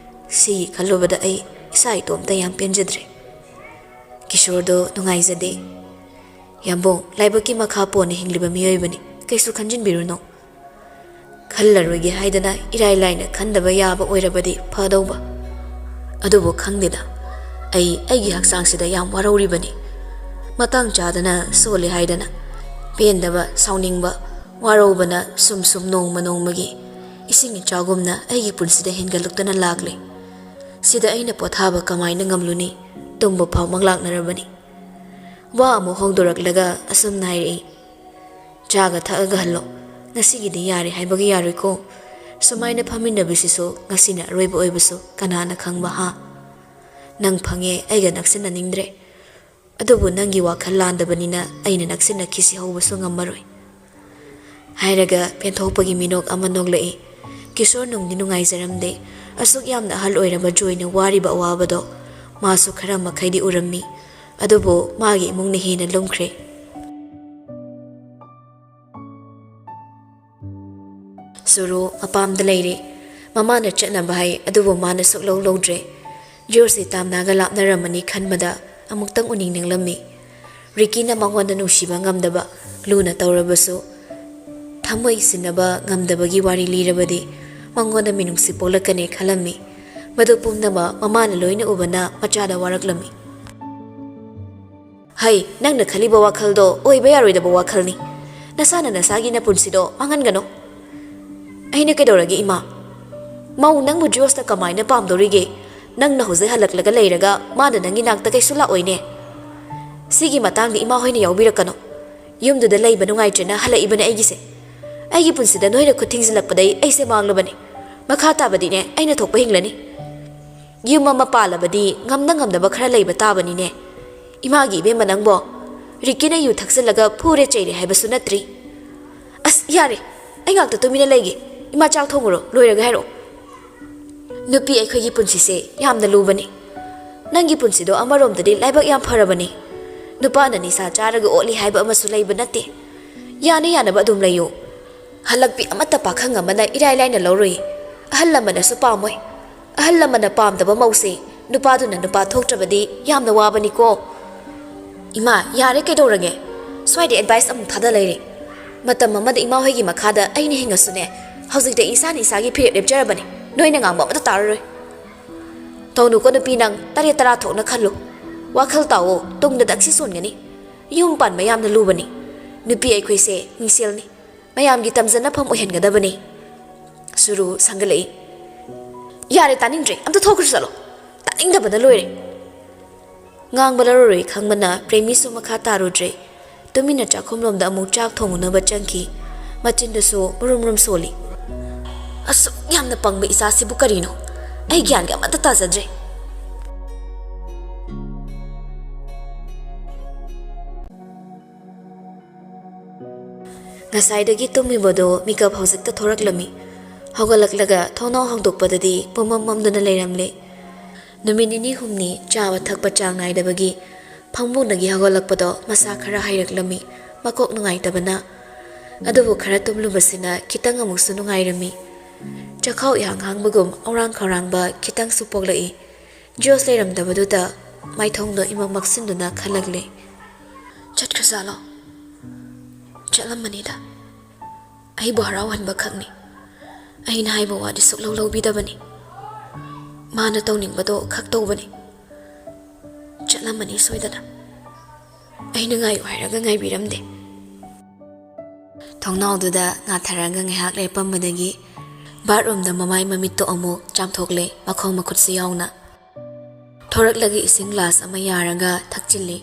ꯁꯤꯒꯤ ꯈꯜꯂꯨꯕꯗ ꯑꯩ ꯏꯁꯥ ꯏꯇꯣꯝꯇ ꯌꯥꯝ ꯄꯦꯟꯖꯗ꯭ꯔꯦ꯫" ꯀꯤꯁꯣꯔꯗꯣ ꯅꯨꯡꯉꯥꯏꯖꯗꯦ꯫ "ꯌꯥꯝꯕꯨꯡ, ꯂꯥꯏꯕꯛꯀꯤ ꯃꯈꯥ ꯄꯣꯟꯅ ꯍꯤꯡꯂꯤꯕ ꯃꯤꯑꯣꯏꯕꯅꯤ, ꯀꯩꯁꯨ ꯈꯟꯖꯤꯟꯕꯤꯔꯨꯅꯨ꯫ ꯈꯜꯂꯔꯣꯏꯒꯦ ꯍꯥꯏꯗꯅ ꯏꯔꯥꯏ ꯂꯥꯏꯅ ꯈꯟꯗꯕ ꯌꯥꯕ ꯑꯣꯏꯔꯕꯗꯤ ꯐꯗꯧꯕ꯫ ꯑꯗꯨꯕꯨ ꯈꯪꯗꯦꯗ, ꯑꯩ ꯑꯩꯒꯤ ꯍꯛꯆꯥꯡꯁꯤꯗ ꯌꯥꯝ ꯋꯥꯔꯧꯔꯤꯕꯅꯤ꯫ ꯃꯇꯥꯡ ꯆꯥꯗꯅ ꯁꯣꯜꯂꯦ ꯍꯥꯏꯗꯅ ꯄꯦꯟꯗꯕ, ꯁꯥꯎꯅꯤꯡꯕ, ꯋꯥꯔꯧꯕꯅ ꯁꯨꯝ ꯁꯨꯝ ꯅꯣꯡꯃ ꯅꯣꯡꯃꯒꯤ ꯏꯁꯤꯡ ꯏꯆꯥꯎꯒꯨꯝꯅ ꯑꯩꯒꯤ ꯄꯨꯟꯁꯤꯗ ꯍꯦꯟꯒꯠꯂꯛꯇꯨꯅ ꯂꯥꯛꯂꯦ꯫ ꯁꯤꯗ ꯑꯩꯅ ꯄꯣꯊꯥꯕ ꯀꯃꯥꯏꯅ ꯉꯝꯂꯨꯅꯤ? ꯇꯨꯝꯕ ꯐꯥꯎ ꯃꯪꯂꯥꯛꯅꯔꯕꯅꯤ꯫ ꯋꯥ ꯑꯃꯨꯛ ꯍꯧꯗꯣꯔꯛꯂꯒ ꯑꯁꯨꯝꯅ ꯍꯥꯏꯔꯛꯏ, "ꯆꯥꯒ ꯊꯛꯑꯒ ꯍꯜꯂꯣ꯫ ꯉꯁꯤꯒꯤꯗꯤ ꯌꯥꯔꯦ ꯍꯥꯏꯕꯒ ꯌꯥꯔꯣꯏꯀꯣ꯫ ꯁꯨꯃꯥꯏꯅ ꯐꯝꯃꯤꯟꯅꯕꯁꯤꯁꯨ ꯉꯁꯤꯅ ꯑꯔꯣꯏꯕ ꯑꯣꯏꯕꯁꯨ ꯀꯅꯥꯅ ꯈꯪꯕ, ꯍꯥ? ꯅꯪ ꯐꯪꯉꯦ, ꯑꯩꯒ ꯅꯛꯁꯤꯟꯅꯅꯤꯡꯗ꯭ꯔꯦ꯫ ꯑꯗꯨꯕꯨ ꯅꯪꯒꯤ ꯋꯥꯈꯜ ꯂꯥꯟꯗꯕꯅꯤꯅ ꯑꯩꯅ ꯅꯛꯁꯤꯟꯅꯈꯤꯁꯤ ꯍꯧꯕꯁꯨ ꯉꯝꯃꯔꯣꯏ꯫" ꯍꯥꯏꯔꯒ ꯄꯦꯟꯊꯣꯛꯄꯒꯤ ꯃꯤꯅꯣꯛ ꯑꯃ ꯅꯣꯛꯂꯛꯏ꯫ ꯀꯤꯁꯣꯔ ꯅꯨꯡꯗꯤ ꯅꯨꯡꯉꯥꯏꯖꯔꯝꯗꯦ꯫ ꯑꯁꯨꯛ ꯌꯥꯝꯅ ꯑꯍꯜ ꯑꯣꯏꯔꯕ ꯖꯣꯏꯅ ꯋꯥꯔꯤꯕ ꯑꯋꯥꯕꯗꯣ ꯃꯥꯁꯨ ꯈꯔ ꯃꯈꯩꯗꯤ ꯎꯔꯝꯃꯤ꯫ ꯑꯗꯨꯕꯨ ꯃꯥꯒꯤ ꯏꯃꯨꯡꯅ ꯍꯦꯟꯅ ꯂꯨꯝꯈ꯭ꯔꯦ꯫ ꯁꯨꯔꯨ ꯃꯄꯥꯝꯗ ꯂꯩꯔꯦ꯫ ꯃꯃꯥꯅ ꯆꯠꯅꯕ ꯍꯥꯏ, ꯑꯗꯨꯕꯨ ꯃꯥꯅ ꯁꯨꯛꯂꯧ ꯂꯧꯗ꯭ꯔꯦ꯫ ꯖꯣꯔꯖꯁꯤ ꯇꯥꯝꯅꯥꯒ ꯂꯥꯞꯅꯔꯝꯃꯅꯤ ꯈꯟꯕꯗ ꯑꯃꯨꯛꯇꯪ ꯎꯅꯤꯡ ꯅꯤꯡꯂꯝꯃꯤ꯫ ꯔꯤꯀꯤꯅ ꯃꯉꯣꯟꯗ ꯅꯨꯡꯁꯤꯕ ꯉꯝꯗꯕ, ꯂꯨꯅ ꯇꯧꯔꯕꯁꯨ ꯊꯃꯣꯏ ꯁꯤꯟꯅꯕ ꯉꯝꯗꯕꯒꯤ ꯋꯥꯔꯤ ꯂꯤꯔꯕꯗꯤ ꯃꯉꯣꯟꯗ ꯃꯤꯅꯨꯡꯁꯤ ꯄꯣꯛꯂꯛꯀꯅꯤ ꯈꯜꯂꯝꯃꯤ꯫ ꯃꯗꯨ ꯄꯨꯝꯅꯃꯛ ꯃꯃꯥꯅ ꯂꯣꯏꯅ ꯎꯕꯅ ꯃꯆꯥꯗ ꯋꯥꯔꯛꯂꯝꯃꯤ꯫ "ꯍꯩ, ꯅꯪꯅ ꯈꯜꯂꯤꯕ ꯋꯥꯈꯜꯗꯣ ꯑꯣꯏꯕ ꯌꯥꯔꯣꯏꯗꯕ ꯋꯥꯈꯜꯅꯤ꯫ ꯅꯁꯥꯅ ꯅꯁꯥꯒꯤ ꯅꯄꯨꯟꯁꯤꯗꯣ ꯃꯥꯡꯍꯟꯒꯅꯨ꯫" "ꯑꯩꯅ ꯀꯩꯗꯧꯔꯒꯦ, ꯏꯃꯥ?" ꯃꯧ, ꯅꯪꯕꯨ ꯖꯣꯁꯅ ꯀꯃꯥꯏꯅ ꯄꯥꯝꯗꯧꯔꯤꯒꯦ? ꯅꯪꯅ ꯍꯧꯖꯤꯛ ꯍꯜꯂꯛꯂꯒ ꯂꯩꯔꯒ ꯃꯥꯅ ꯅꯪꯒꯤ ꯅꯥꯛꯇ ꯀꯩꯁꯨ ꯂꯥꯛꯑꯣꯏꯅꯦ꯫ ꯁꯤꯒꯤ ꯃꯇꯥꯡꯗ ꯏꯃꯥ ꯍꯣꯏꯅ ꯌꯥꯎꯕꯤꯔꯛꯀꯅꯨ꯫ ꯌꯨꯝꯗꯨꯗ ꯂꯩꯕ ꯅꯨꯡꯉꯥꯏꯇ꯭ꯔꯦꯅ ꯍꯜꯂꯛꯏꯕꯅꯦ ꯑꯩꯒꯤꯁꯦ꯫ ꯑꯩꯒꯤ ꯄꯨꯟꯁꯤꯗ ꯅꯣꯏꯅ ꯈꯨꯠ ꯊꯤꯡꯖꯤꯜꯂꯛꯄꯗꯩ ꯑꯩꯁꯦ ꯃꯥꯡꯂꯕꯅꯦ꯫ ꯃꯈꯥ ꯇꯥꯕꯗꯤꯅꯦ, ꯑꯩꯅ ꯊꯣꯛꯄ ꯍꯤꯡꯂꯅꯤ꯫ ꯌꯨꯝ ꯑꯃ ꯄꯥꯜꯂꯕꯗꯤ ꯉꯝꯅ ꯉꯝꯅꯕ ꯈꯔ ꯂꯩꯕ ꯇꯥꯕꯅꯤꯅꯦ꯫ ꯏꯃꯥꯒꯤ ꯏꯕꯦꯝꯃ ꯅꯪꯕꯣ, ꯔꯤꯛꯀꯤꯅ ꯌꯨ ꯊꯛꯆꯜꯂꯒ ꯐꯨꯔꯦ ꯆꯩꯔꯦ ꯍꯥꯏꯕꯁꯨ ꯅꯠꯇ꯭ꯔꯤ꯫ ꯑꯁ, ꯌꯥꯔꯦ, ꯑꯩ ꯉꯥꯛꯇ ꯇꯨꯃꯤꯟꯅ ꯂꯩꯒꯦ꯫ ꯏꯃꯥ ꯆꯥꯛ ꯊꯣꯡꯉꯨꯔꯣ, ꯂꯣꯏꯔꯒ ꯍꯥꯏꯔꯛꯑꯣ꯫ ꯅꯨꯄꯤ ꯑꯩꯈꯣꯏꯒꯤ ꯄꯨꯟꯁꯤꯁꯦ ꯌꯥꯝꯅ ꯂꯨꯕꯅꯤ꯫ ꯅꯪꯒꯤ ꯄꯨꯟꯁꯤꯗꯣ ꯑꯃꯔꯣꯝꯗꯗꯤ ꯂꯥꯏꯕꯛ ꯌꯥꯝ ꯐꯔꯕꯅꯤ꯫ ꯅꯨꯄꯥꯅ ꯅꯤꯁꯥ ꯆꯥꯔꯒ ꯑꯣꯠꯂꯤ ꯍꯥꯏꯕ ꯑꯃꯁꯨ ꯂꯩꯕ ꯅꯠꯇꯦ꯫ ꯌꯥꯅ ꯌꯥꯅꯕ ꯑꯗꯨꯝ ꯂꯩꯌꯨ꯫ ꯍꯜꯂꯛꯄꯤ ꯑꯃꯠꯇ ꯄꯥꯈꯪ ꯑꯃꯅ ꯏꯔꯥꯏ ꯂꯥꯏꯅ ꯂꯧꯔꯨꯏ꯫ ꯑꯍꯜ ꯂꯃꯟꯅꯁꯨ ꯄꯥꯝꯃꯣꯏ꯫ ꯑꯍꯜ ꯂꯃꯟꯅ ꯄꯥꯝꯗꯕ ꯃꯧꯁꯦ ꯅꯨꯄꯥꯗꯨꯅ ꯅꯨꯄꯥ ꯊꯣꯛꯇ꯭ꯔꯕꯗꯤ ꯌꯥꯝꯅ ꯋꯥꯕꯅꯤꯀꯣ꯫ ꯏꯃꯥ, ꯌꯥꯔꯦ, ꯀꯩꯗꯧꯔꯒꯦ? ꯁ꯭ꯋꯥꯏꯗ ꯑꯦꯗꯚꯥꯏꯁ ꯑꯃꯨꯛ ꯊꯥꯗ ꯂꯩꯔꯦ꯫ ꯃꯇꯝ ꯑꯃꯗ ꯏꯃꯥ ꯍꯣꯏꯒꯤ ꯃꯈꯥꯗ ꯑꯩꯅ ꯍꯤꯡꯉꯁꯨꯅꯦ, ꯍꯧꯖꯤꯛꯇꯤ ꯏꯁꯥꯅ ꯏꯁꯥꯒꯤ ꯐꯤꯔꯦꯞ ꯂꯦꯞꯆꯔꯕꯅꯦ꯫ ꯅꯣꯏꯅ ꯉꯥꯡꯕ ꯑꯃꯠꯇ ꯇꯥꯔꯔꯣꯏ꯫ ꯇꯧꯅꯨꯀꯣ ꯅꯨꯄꯤ, ꯅꯪ ꯇꯔꯦꯠ ꯇꯔꯥ ꯊꯣꯛꯅ ꯈꯜꯂꯨ꯫ ꯋꯥꯈꯜ ꯇꯥꯎꯑꯣ, ꯇꯨꯡꯗ ꯗꯛꯁꯤ ꯁꯣꯟꯒꯅꯤ꯫ ꯌꯨꯝ ꯄꯥꯟꯕ ꯌꯥꯝꯅ ꯂꯨꯕꯅꯤ꯫ ꯅꯨꯄꯤ ꯑꯩꯈꯣꯏꯁꯦ ꯃꯤꯡꯁꯦꯜꯅꯤ꯫ ꯃꯌꯥꯝꯒꯤ ꯇꯝꯖꯅꯐꯝ ꯑꯣꯏꯍꯟꯒꯗꯕꯅꯤ꯫ ꯁꯨꯔꯨ ꯁꯪꯒꯠꯂꯛꯏ꯫ ꯌꯥꯔꯦ, ꯇꯥꯅꯤꯡꯗ꯭ꯔꯦ꯫ ꯑꯝꯇ ꯊꯣꯛꯈ꯭ꯔꯁꯨ ꯆꯠꯂꯣ꯫ ꯇꯥꯅꯤꯡꯗꯕꯅ ꯂꯣꯏꯔꯦ꯫ ꯉꯥꯡꯕ ꯂꯧꯔꯔꯣꯏ ꯈꯪꯕꯅ ꯄ꯭ꯔꯦꯃꯤꯁꯨ ꯃꯈꯥ ꯇꯥꯔꯨꯗ꯭ꯔꯦ꯫ ꯇꯨꯃꯤꯟꯅ ꯆꯥꯛꯈꯨꯝꯂꯣꯝꯗ ꯑꯃꯨꯛ ꯆꯥꯛ ꯊꯣꯡꯉꯨꯅꯕ ꯆꯪꯈꯤ꯫ ꯃꯆꯤꯟꯗꯨꯁꯨ ꯃꯨꯔꯨꯝ ꯃꯨꯔꯨꯝ ꯁꯣꯜꯂꯤ꯫ ꯑꯁꯨꯛ ꯌꯥꯝꯅ ꯄꯪꯕ ꯏꯆꯥꯁꯤꯕꯨ ꯀꯔꯤꯅꯣ? ꯑꯩ ꯒ꯭ꯌꯥꯟꯒ ꯑꯃꯠꯇ ꯇꯥꯖꯗ꯭ꯔꯦ꯫ ꯉꯁꯥꯏꯗꯒꯤ ꯇꯨꯝꯃꯤꯕꯗꯣ ꯃꯤꯀꯞ ꯍꯧꯖꯤꯛꯇ ꯊꯣꯔꯛꯂꯝꯃꯤ꯫ ꯍꯧꯒꯠꯂꯛꯂꯒ ꯊꯣꯡꯅꯥꯎ ꯍꯥꯡꯗꯣꯛꯄꯗꯗꯤ ꯄꯨꯝꯃꯝ ꯃꯝꯗꯨꯅ ꯂꯩꯔꯝꯂꯦ꯫ ꯅꯨꯃꯤꯠ ꯅꯤꯅꯤ ꯍꯨꯝꯅꯤ ꯆꯥꯕ ꯊꯛꯄ ꯆꯥꯡ ꯅꯥꯏꯗꯕꯒꯤ ꯐꯃꯨꯡꯗꯒꯤ ꯍꯧꯒꯠꯂꯛꯄꯗꯣ ꯃꯁꯥ ꯈꯔ ꯍꯩꯔꯛꯂꯝꯃꯤ, ꯃꯀꯣꯛ ꯅꯨꯡꯉꯥꯏꯇꯕꯅ꯫ ꯑꯗꯨꯕꯨ ꯈꯔ ꯇꯨꯝꯂꯨꯕꯁꯤꯅ ꯈꯤꯇꯪ ꯑꯃꯨꯛꯁꯨ ꯅꯨꯡꯉꯥꯏꯔꯝꯃꯤ꯫ ꯆꯈꯥꯎ ꯏꯍꯥꯡ ꯍꯥꯡꯕꯒꯨꯝ ꯑꯧꯔꯥꯡ ꯈꯧꯔꯥꯡꯕ ꯈꯤꯇꯪꯁꯨ ꯄꯣꯛꯂꯛꯏ꯫ ꯖꯣꯁ ꯂꯩꯔꯝꯗꯕꯗꯨꯗ ꯃꯥꯏꯊꯣꯡꯗꯣ ꯏꯃꯝ ꯃꯛꯁꯤꯟꯗꯨꯅ ꯈꯜꯂꯛꯂꯦ꯫ ꯆꯠꯈ꯭ꯔꯖꯥꯠꯂꯣ? ꯆꯠꯂꯝꯃꯅꯤꯗ꯫ ꯑꯩꯕꯨ ꯍꯔꯥꯎꯍꯟꯕ ꯈꯛꯅꯤ꯫ ꯑꯩꯅ ꯍꯥꯏꯕ ꯋꯥꯗꯤ ꯁꯨꯛꯂꯧ ꯂꯧꯕꯤꯗꯕꯅꯤ꯫ ꯃꯥꯅ ꯇꯧꯅꯤꯡꯕꯗꯣ ꯈꯛ ꯇꯧꯕꯅꯤ꯫ ꯆꯠꯂꯝꯃꯅꯤ ꯁꯣꯏꯗꯅ꯫ ꯑꯩꯅ ꯉꯥꯏꯌꯨ ꯍꯥꯏꯔꯒ ꯉꯥꯏꯕꯤꯔꯝꯗꯦ꯫ ꯊꯣꯡꯅꯥꯎꯗꯨꯗ ꯉꯥꯊꯔꯒ ꯉꯥꯏꯍꯥꯛ ꯂꯦꯞꯄꯝꯕꯗꯒꯤ ꯕꯥꯠꯔꯨꯝꯗ ꯃꯃꯥꯏ ꯃꯃꯤꯠꯇꯣ ꯑꯃꯨꯛ ꯆꯥꯝꯊꯣꯛꯂꯦ, ꯃꯈꯣꯡ ꯃꯈꯨꯠꯁꯨ ꯌꯥꯎꯅ꯫ ꯊꯣꯔꯛꯂꯒ ꯏꯁꯤꯡ ꯒ꯭ꯂꯥꯁ ꯑꯃ ꯌꯥꯔꯒ ꯊꯛꯆꯤꯜꯂꯤ꯫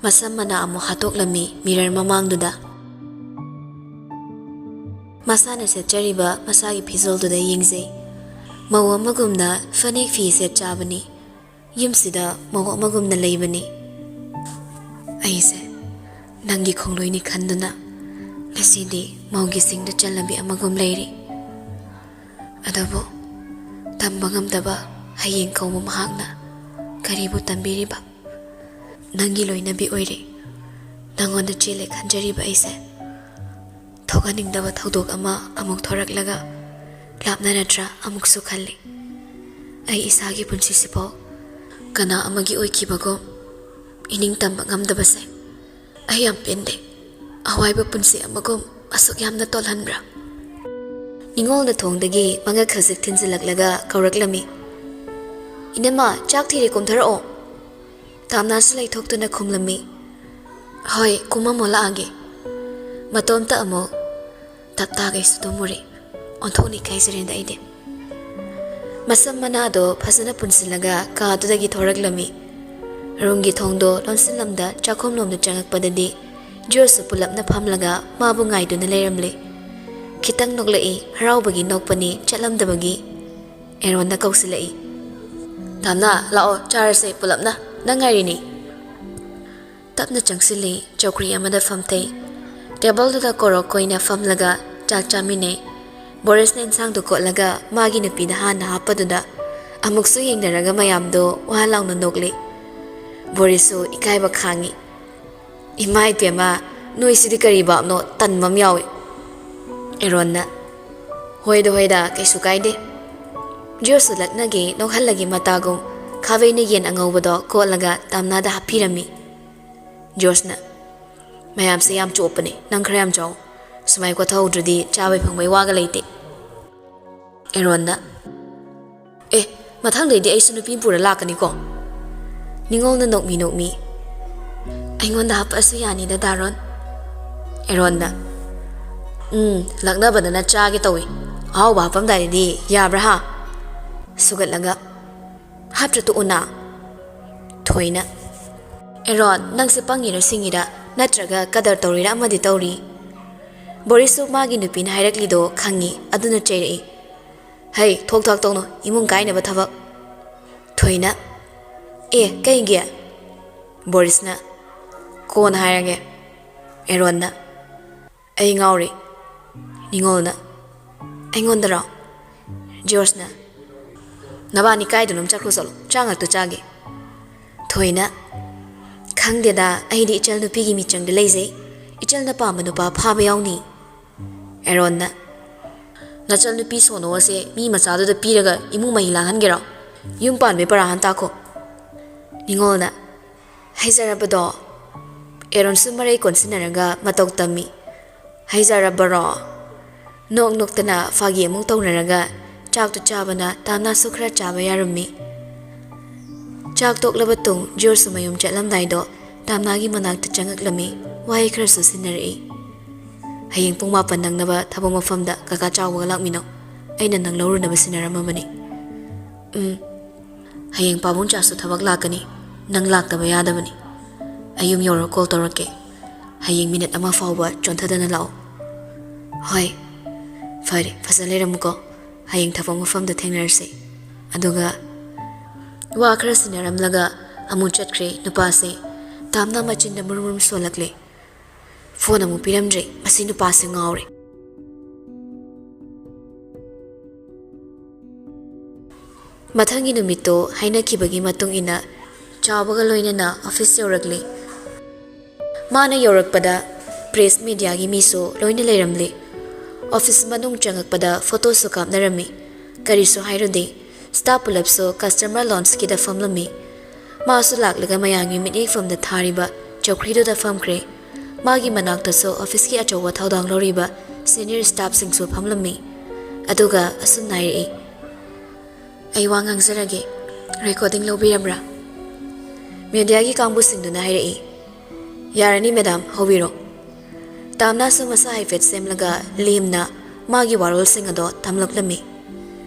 ꯃꯁꯝ ꯃꯅꯥ ꯑꯃꯨꯛ ꯍꯥꯠꯇꯣꯛꯂꯝꯃꯤ ꯃꯤꯔꯔ ꯃꯃꯥꯡꯗꯨꯗ꯫ ꯃꯁꯥꯅ ꯁꯦꯠꯆꯔꯤꯕ ꯃꯁꯥꯒꯤ ꯐꯤꯖꯣꯜꯗꯨꯗ ꯌꯦꯡꯖꯩ꯫ ꯃꯧ ꯑꯃꯒꯨꯝꯅ ꯐꯅꯦꯛ ꯐꯤ ꯁꯦꯠ ꯆꯥꯕꯅꯤ꯫ ꯌꯨꯝꯁꯤꯗ ꯃꯧ ꯑꯃꯒꯨꯝꯅ ꯂꯩꯕꯅꯤ꯫ ꯑꯩꯁꯦ ꯅꯪꯒꯤ ꯈꯣꯡꯂꯣꯏꯅꯤ ꯈꯟꯗꯨꯅ ꯉꯁꯤꯗꯤ ꯃꯧꯒꯤ ꯁꯤꯡꯗ ꯆꯜꯂꯕꯤ ꯑꯃꯒꯨꯝ ꯂꯩꯔꯤ꯫ ꯑꯗꯨꯕꯨ ꯇꯝꯕ ꯉꯝꯗꯕ ꯍꯌꯦꯡ ꯀꯧꯕ ꯃꯍꯥꯛꯅ ꯀꯔꯤꯕꯨ ꯇꯝꯕꯤꯔꯤꯕ? ꯅꯪꯒꯤ ꯂꯣꯏꯅꯕꯤ ꯑꯣꯏꯔꯦ꯫ ꯅꯪꯉꯣꯟꯗ ꯆꯦꯜꯂꯦ ꯈꯟꯖꯔꯤꯕ ꯑꯩꯁꯦ ꯊꯣꯛꯍꯟꯅꯤꯡꯗꯕ ꯊꯧꯗꯣꯛ ꯑꯃ ꯑꯃꯨꯛ ꯊꯣꯔꯛꯂꯒ ꯂꯥꯞꯅꯔꯗ꯭ꯔꯥ ꯑꯃꯨꯛꯁꯨ ꯈꯜꯂꯤ꯫ ꯑꯩ ꯏꯁꯥꯒꯤ ꯄꯨꯟꯁꯤꯁꯤꯐꯥꯎ ꯀꯅꯥ ꯑꯃꯒꯤ ꯑꯣꯏꯈꯤꯕꯒꯨꯝ ꯏꯅꯤꯡ ꯇꯝꯕ ꯉꯝꯗꯕꯁꯦ ꯑꯩ ꯌꯥꯝ ꯄꯦꯟꯗꯦ꯫ ꯑꯋꯥꯏꯕ ꯄꯨꯟꯁꯤ ꯑꯃꯒꯨꯝ ꯑꯁꯨꯛ ꯌꯥꯝꯅ ꯇꯣꯜꯍꯟꯕ꯭ꯔꯥ? ꯅꯤꯉꯣꯜꯅ ꯊꯣꯡꯗꯒꯤ ꯃꯉꯛ ꯈꯖꯤꯛ ꯊꯤꯟꯖꯤꯜꯂꯛꯂꯒ ꯀꯧꯔꯛꯂꯝꯃꯤ꯫ "ꯏꯅꯝꯃ, ꯆꯥꯛ ꯊꯤꯔꯦ, ꯀꯨꯝꯊꯔꯛꯑꯣ꯫" ꯇꯥꯝꯅꯥꯁꯨ ꯂꯩꯊꯣꯛꯇꯨꯅ ꯈꯨꯝꯂꯝꯃꯤ꯫ "ꯍꯣꯏ, ꯀꯨꯝꯃꯝꯃꯣ, ꯂꯥꯛꯑꯒꯦ꯫" ꯃꯇꯣꯝꯇ ꯑꯃꯨꯛ ꯇꯞ ꯇꯥꯒꯩꯁꯨ ꯇꯨꯝꯃꯨꯔꯦ꯫ ꯑꯣꯟꯊꯣꯛꯅ ꯏꯀꯥꯏꯖꯔꯦꯗ ꯑꯩꯗꯤ꯫ ꯃꯁꯝ ꯃꯅꯥꯗꯣ ꯐꯖꯅ ꯄꯨꯟꯁꯤꯜꯂꯒ ꯀꯥꯗꯨꯗꯒꯤ ꯊꯣꯔꯛꯂꯝꯃꯤ꯫ ꯔꯨꯝꯒꯤ ꯊꯣꯡꯗꯣ ꯂꯣꯟꯁꯤꯜꯂꯝꯗ ꯆꯥꯛꯈꯨꯝꯂꯣꯝꯗ ꯆꯪꯉꯛꯄꯗꯗꯤ ꯖꯣꯔꯖꯁꯨ ꯄꯨꯂꯞꯅ ꯐꯝꯂꯒ ꯃꯥꯕꯨ ꯉꯥꯏꯗꯨꯅ ꯂꯩꯔꯝꯂꯦ꯫ ꯈꯤꯇꯪ ꯅꯣꯛꯂꯛꯏ, ꯍꯔꯥꯎꯕꯒꯤ ꯅꯣꯛꯄꯅꯤ, ꯆꯠꯂꯝꯗꯕꯒꯤ꯫ ꯑꯦꯔꯣꯟꯅ ꯀꯧꯁꯤꯜꯂꯛꯏ꯫ "ꯇꯥꯝꯅꯥ, ꯂꯥꯛꯑꯣ, ꯆꯥꯔꯁꯦ ꯄꯨꯂꯞꯅ, ꯅꯪ ꯉꯥꯏꯔꯤꯅꯤ꯫" ꯇꯞꯅ ꯆꯪꯁꯤꯜꯂꯤ, ꯆꯧꯀ꯭ꯔꯤ ꯑꯃꯗ ꯐꯝꯊꯩ꯫ ꯇꯦꯕꯜꯗꯨꯗ ꯀꯣꯔꯣꯛ ꯀꯣꯏꯅ ꯐꯝꯂꯒ ꯆꯥꯛ ꯆꯥꯃꯤꯟꯅꯩ꯫ ꯕꯣꯔꯤꯁꯅ ꯏꯟꯁꯥꯡꯗꯨ ꯀꯣꯠꯂꯒ ꯃꯥꯒꯤ ꯅꯨꯄꯤꯗ ꯍꯥꯟꯅ ꯍꯥꯞꯄꯗꯨꯗ ꯑꯃꯨꯛꯁꯨ ꯌꯦꯡꯅꯔꯒ ꯃꯌꯥꯝꯗꯣ ꯋꯥ ꯂꯥꯎꯅ ꯅꯣꯛꯂꯤ꯫ ꯕꯣꯔꯤꯁꯁꯨ ꯏꯀꯥꯏꯕ ꯈꯥꯡꯉꯤ꯫ "ꯏꯃꯥ ꯏꯕꯦꯝꯃ, ꯅꯣꯏꯁꯤꯗꯤ ꯀꯔꯤ ꯕꯥꯞꯅꯣ?" ꯇꯟꯕ ꯑꯃ ꯌꯥꯎꯏ꯫ ꯑꯦꯔꯣꯟꯅ, "ꯍꯣꯏꯗ ꯍꯣꯏꯗ, ꯀꯩꯁꯨ ꯀꯥꯏꯗꯦ꯫" ꯖꯣꯔꯖꯁꯨ ꯂꯛꯅꯒꯦ ꯅꯣꯛꯍꯜꯂꯒꯦ ꯃꯇꯥꯒꯨꯝ ꯈꯥꯕꯩꯅ ꯌꯦꯟ ꯑꯉꯧꯕꯗꯣ ꯀꯣꯠꯂꯒ ꯇꯥꯝꯅꯥꯗ ꯍꯥꯞꯄꯤꯔꯝꯃꯤ꯫ ꯖꯣꯔꯖꯅ, "ꯃꯌꯥꯝꯁꯦ ꯌꯥꯝ ꯆꯣꯞꯄꯅꯦ, ꯅꯪ ꯈꯔ ꯌꯥꯝ ꯆꯥꯎ꯫ ꯁꯨꯃꯥꯏ ꯀꯣꯠꯊꯍꯧꯗ꯭ꯔꯗꯤ ꯆꯥꯕꯩ ꯐꯪꯕꯩ ꯋꯥꯒ ꯂꯩꯇꯦ꯫" ꯑꯦꯔꯣꯟꯅ, "ꯑꯦ, ꯃꯊꯪꯗꯩꯗꯤ ꯑꯩꯁꯨ ꯅꯨꯄꯤ ꯄꯨꯔ ꯂꯥꯛꯀꯅꯤꯀꯣ꯫" ꯅꯤꯉꯣꯜꯅ ꯅꯣꯛꯃꯤ ꯅꯣꯛꯃꯤ, "ꯑꯩꯉꯣꯟꯗ ꯍꯥꯞꯄꯛꯑꯁꯨ ꯌꯥꯅꯤꯗ, ꯗꯥꯔꯣꯟ꯫" ꯑꯦꯔꯣꯟꯅ, "ꯎꯝ, ꯂꯛꯅꯕꯗꯅ ꯆꯥꯒꯦ ꯇꯧꯏ꯫ ꯑꯍꯥꯎꯕ ꯍꯥꯞꯄꯝꯗꯥꯏꯗꯗꯤ ꯌꯥꯕ꯭ꯔꯥ ꯍꯥ? ꯁꯨꯒꯠꯂꯒ, "ꯍꯥꯞꯇ꯭ꯔ ꯇꯣꯛꯎꯅ?" ꯊꯣꯏꯅ, "ꯑꯦꯔꯣꯟ, ꯅꯪꯁꯦ ꯄꯪꯉꯤꯔ ꯁꯤꯡꯉꯤꯔ? ꯅꯠꯇ꯭ꯔꯒ ꯀꯗꯔ ꯇꯧꯔꯤꯔ ꯑꯃꯗꯤ ꯇꯧꯔꯤ?" ꯕꯣꯔꯤꯁꯁꯨ ꯃꯥꯒꯤ ꯅꯨꯄꯤꯅ ꯍꯥꯏꯔꯛꯂꯤꯗꯣ ꯈꯪꯉꯤ, ꯑꯗꯨꯅ ꯆꯩꯔꯛꯏ꯫ "ꯍꯩ, ꯊꯣꯛ ꯊꯥꯛ ꯇꯧꯅꯨ, ꯏꯃꯨꯡ ꯀꯥꯏꯅꯕ ꯊꯕꯛ꯫" ꯊꯣꯏꯅ, "ꯑꯦ, ꯀꯩꯒꯤ?" ꯕꯣꯔꯤꯁꯅ, "ꯀꯣꯟꯅ ꯍꯥꯏꯔꯒꯦ꯫" ꯑꯦꯔꯣꯟꯅ, "ꯑꯩ ꯉꯥꯎꯔꯦ꯫" ꯅꯤꯉꯣꯜꯅ, "ꯑꯩꯉꯣꯟꯗꯔꯣ?" ꯖꯣꯔꯖꯅ, "ꯅꯕꯥꯅꯤ ꯀꯥꯏꯗꯅꯣꯝ ꯆꯠꯈ꯭ꯔꯣ ꯆꯠꯂꯣ, ꯆꯥ ꯉꯥꯛꯇ ꯆꯥꯒꯦ꯫" ꯊꯣꯏꯅ, "ꯈꯪꯗꯦꯗ, ꯑꯩꯗꯤ ꯏꯆꯜ ꯅꯨꯄꯤꯒꯤ ꯃꯤꯆꯪꯗ ꯂꯩꯖꯩ꯫ ꯏꯆꯜꯅ ꯄꯥꯝꯕ ꯅꯨꯄꯥ ꯐꯥꯕ ꯌꯥꯎꯅꯤ꯫" ꯑꯦꯔꯣꯟꯅ, "ꯅꯆꯜ ꯅꯨꯄꯤ ꯁꯣꯅꯣ ꯑꯁꯦ ꯃꯤ ꯃꯆꯥꯗꯨꯗ ꯄꯤꯔꯒ ꯏꯃꯨꯡ ꯃꯍꯤ ꯂꯥꯡꯍꯟꯒꯦꯔꯣ? ꯌꯨꯝ ꯄꯥꯟꯕꯩ ꯄꯔꯥ ꯍꯥꯟ ꯇꯥꯈꯣ꯫" ꯅꯤꯉꯣꯜꯅ, "ꯍꯩꯖꯔꯕꯗꯣ?" ꯑꯦꯔꯣꯟꯁꯨ ꯃꯔꯩ ꯀꯣꯟꯁꯤꯟꯅꯔꯒ ꯃꯇꯧ ꯇꯝꯃꯤ꯫ "ꯍꯩꯖꯔꯕꯔꯣ?" ꯅꯣꯛ ꯅꯣꯛꯇꯅ ꯐꯥꯒꯤ ꯑꯃꯨꯛ ꯇꯧꯅꯔꯒ ꯆꯥꯛꯇꯨ ꯆꯥꯕꯅ ꯇꯥꯝꯅꯥꯁꯨ ꯈꯔ ꯆꯥꯕ ꯌꯥꯔꯝꯃꯤ꯫ ꯆꯥꯛ ꯇꯣꯛꯂꯕ ꯇꯨꯡ ꯖꯣꯔꯖꯁꯨ ꯃꯌꯨꯝ ꯆꯠꯂꯝꯗꯥꯏꯗꯣ ꯇꯥꯝꯅꯥꯒꯤ ꯃꯅꯥꯛꯇ ꯆꯪꯉꯛꯂꯝꯃꯤ꯫ ꯋꯥꯍꯩ ꯈꯔꯁꯨ ꯁꯤꯟꯅꯔꯛꯏ꯫ "ꯍꯌꯦꯡ ꯄꯨꯡ ꯃꯥꯄꯟ ꯅꯪꯅꯕ ꯊꯕꯛ ꯃꯐꯝꯗ ꯀꯀꯥ ꯆꯥꯎꯕꯒ ꯂꯥꯛꯃꯤꯟꯅꯧ꯫ ꯑꯩꯅ ꯅꯪ ꯂꯧꯔꯨꯅꯕ ꯁꯤꯟꯅꯔꯝꯃꯕꯅꯤ꯫" "ꯎꯝ, ꯍꯌꯦꯡ ꯄꯥꯕꯨꯡ ꯆꯥꯁꯨ ꯊꯕꯛ ꯂꯥꯛꯀꯅꯤ꯫ ꯅꯪ ꯂꯥꯛꯇꯕ ꯌꯥꯗꯕꯅꯤ꯫ ꯑꯩ ꯌꯨꯝ ꯌꯧꯔ ꯀꯣꯜ ꯇꯧꯔꯛꯀꯦ꯫ ꯍꯌꯦꯡ ꯃꯤꯅꯤꯠ ꯑꯃ ꯐꯥꯎꯕ ꯆꯣꯟꯊꯗꯅ ꯂꯥꯛꯑꯣ꯫" "ꯍꯣꯏ, ꯐꯔꯦ, ꯐꯖꯅ ꯂꯩꯔꯝꯃꯨꯀꯣ꯫ ꯍꯌꯦꯡ ꯊꯕꯛ ꯃꯐꯝꯗ ꯊꯦꯡꯅꯔꯁꯤ꯫" ꯑꯗꯨꯒ ꯋꯥ ꯈꯔ ꯁꯤꯟꯅꯔꯝꯂꯒ ꯑꯃꯨꯛ ꯆꯠꯈ꯭ꯔꯦ ꯅꯨꯄꯥꯁꯦ꯫ ꯇꯥꯝꯅꯥ ꯃꯆꯤꯟꯗ ꯃꯨꯔꯨꯝ ꯃꯨꯔꯨꯝ ꯁꯣꯜꯂꯛꯂꯦ꯫ ꯐꯣꯟ ꯑꯃꯨꯛ ꯄꯤꯔꯝꯗ꯭ꯔꯦ꯫ ꯃꯁꯤ ꯅꯨꯄꯥꯁꯦ ꯉꯥꯎꯔꯦ꯫ ꯃꯊꯪꯒꯤ ꯅꯨꯃꯤꯠꯇꯣ ꯍꯥꯏꯅꯈꯤꯕꯒꯤ ꯃꯇꯨꯡ ꯏꯟꯅ ꯆꯥꯎꯕꯒ ꯂꯣꯏꯅꯅ ꯑꯣꯐꯤꯁ ꯌꯧꯔꯛꯂꯦ꯫ ꯃꯥꯅ ꯌꯧꯔꯛꯄꯗ ꯄ꯭ꯔꯦꯁ ꯃꯦꯗꯤꯌꯥꯒꯤ ꯃꯤꯁꯨ ꯂꯣꯏꯅ ꯂꯩꯔꯝꯂꯦ꯫ ꯑꯣꯐꯤꯁ ꯃꯅꯨꯡ ꯆꯪꯉꯛꯄꯗ ꯐꯣꯇꯣꯁꯨ ꯀꯥꯞꯅꯔꯝꯃꯤ꯫ ꯀꯔꯤꯁꯨ ꯍꯥꯏꯔꯨꯗꯦ꯫ Staff ꯄꯨꯂꯞꯁꯨ customer ꯂꯥꯎꯟꯖꯀꯤꯗ ꯐꯝꯂꯝꯃꯤ꯫ ꯃꯥꯁꯨ ꯂꯥꯛꯂꯒ ꯃꯌꯥꯝꯒꯤ ꯃꯤꯠꯌꯦꯡꯐꯝꯗ ꯊꯥꯔꯤꯕ ꯆꯧꯀ꯭ꯔꯤꯗꯨꯗ ꯐꯝꯈ꯭ꯔꯦ꯫ ꯃꯥꯒꯤ ꯃꯅꯥꯛꯇꯁꯨ ꯑꯣꯐꯤꯁꯀꯤ ꯑꯆꯧꯕ ꯊꯧꯗꯥꯡ ꯂꯧꯔꯤꯕ ꯁꯦꯅꯤꯌꯔ ꯁ꯭ꯇꯥꯐꯁꯤꯡꯁꯨ ꯐꯝꯂꯝꯃꯤ꯫ ꯑꯗꯨꯒ ꯑꯁꯨꯝꯅ ꯍꯥꯏꯔꯛꯏ, "ꯑꯩ ꯋꯥ ꯉꯥꯡꯖꯔꯒꯦ꯫ ꯔꯦꯀꯣꯔꯗꯤꯡ ꯂꯧꯕꯤꯔꯕ꯭ꯔꯥ?" ꯃꯦꯗꯤꯌꯥꯒꯤ ꯀꯥꯡꯕꯨꯁꯤꯡꯗꯨꯅ ꯍꯥꯏꯔꯛꯏ, "ꯌꯥꯔꯅꯤ ꯃꯦꯗꯥꯝ, ꯍꯧꯕꯤꯔꯣ꯫" ꯇꯥꯝꯅꯥꯁꯨ ꯃꯁꯥ ꯍꯥꯏꯐꯦꯠ ꯁꯦꯝꯂꯒ ꯂꯦꯝꯅ ꯃꯥꯒꯤ ꯋꯥꯔꯣꯜꯁꯤꯡ ꯑꯗꯣ ꯇꯝꯂꯛꯂꯝꯃꯤ꯫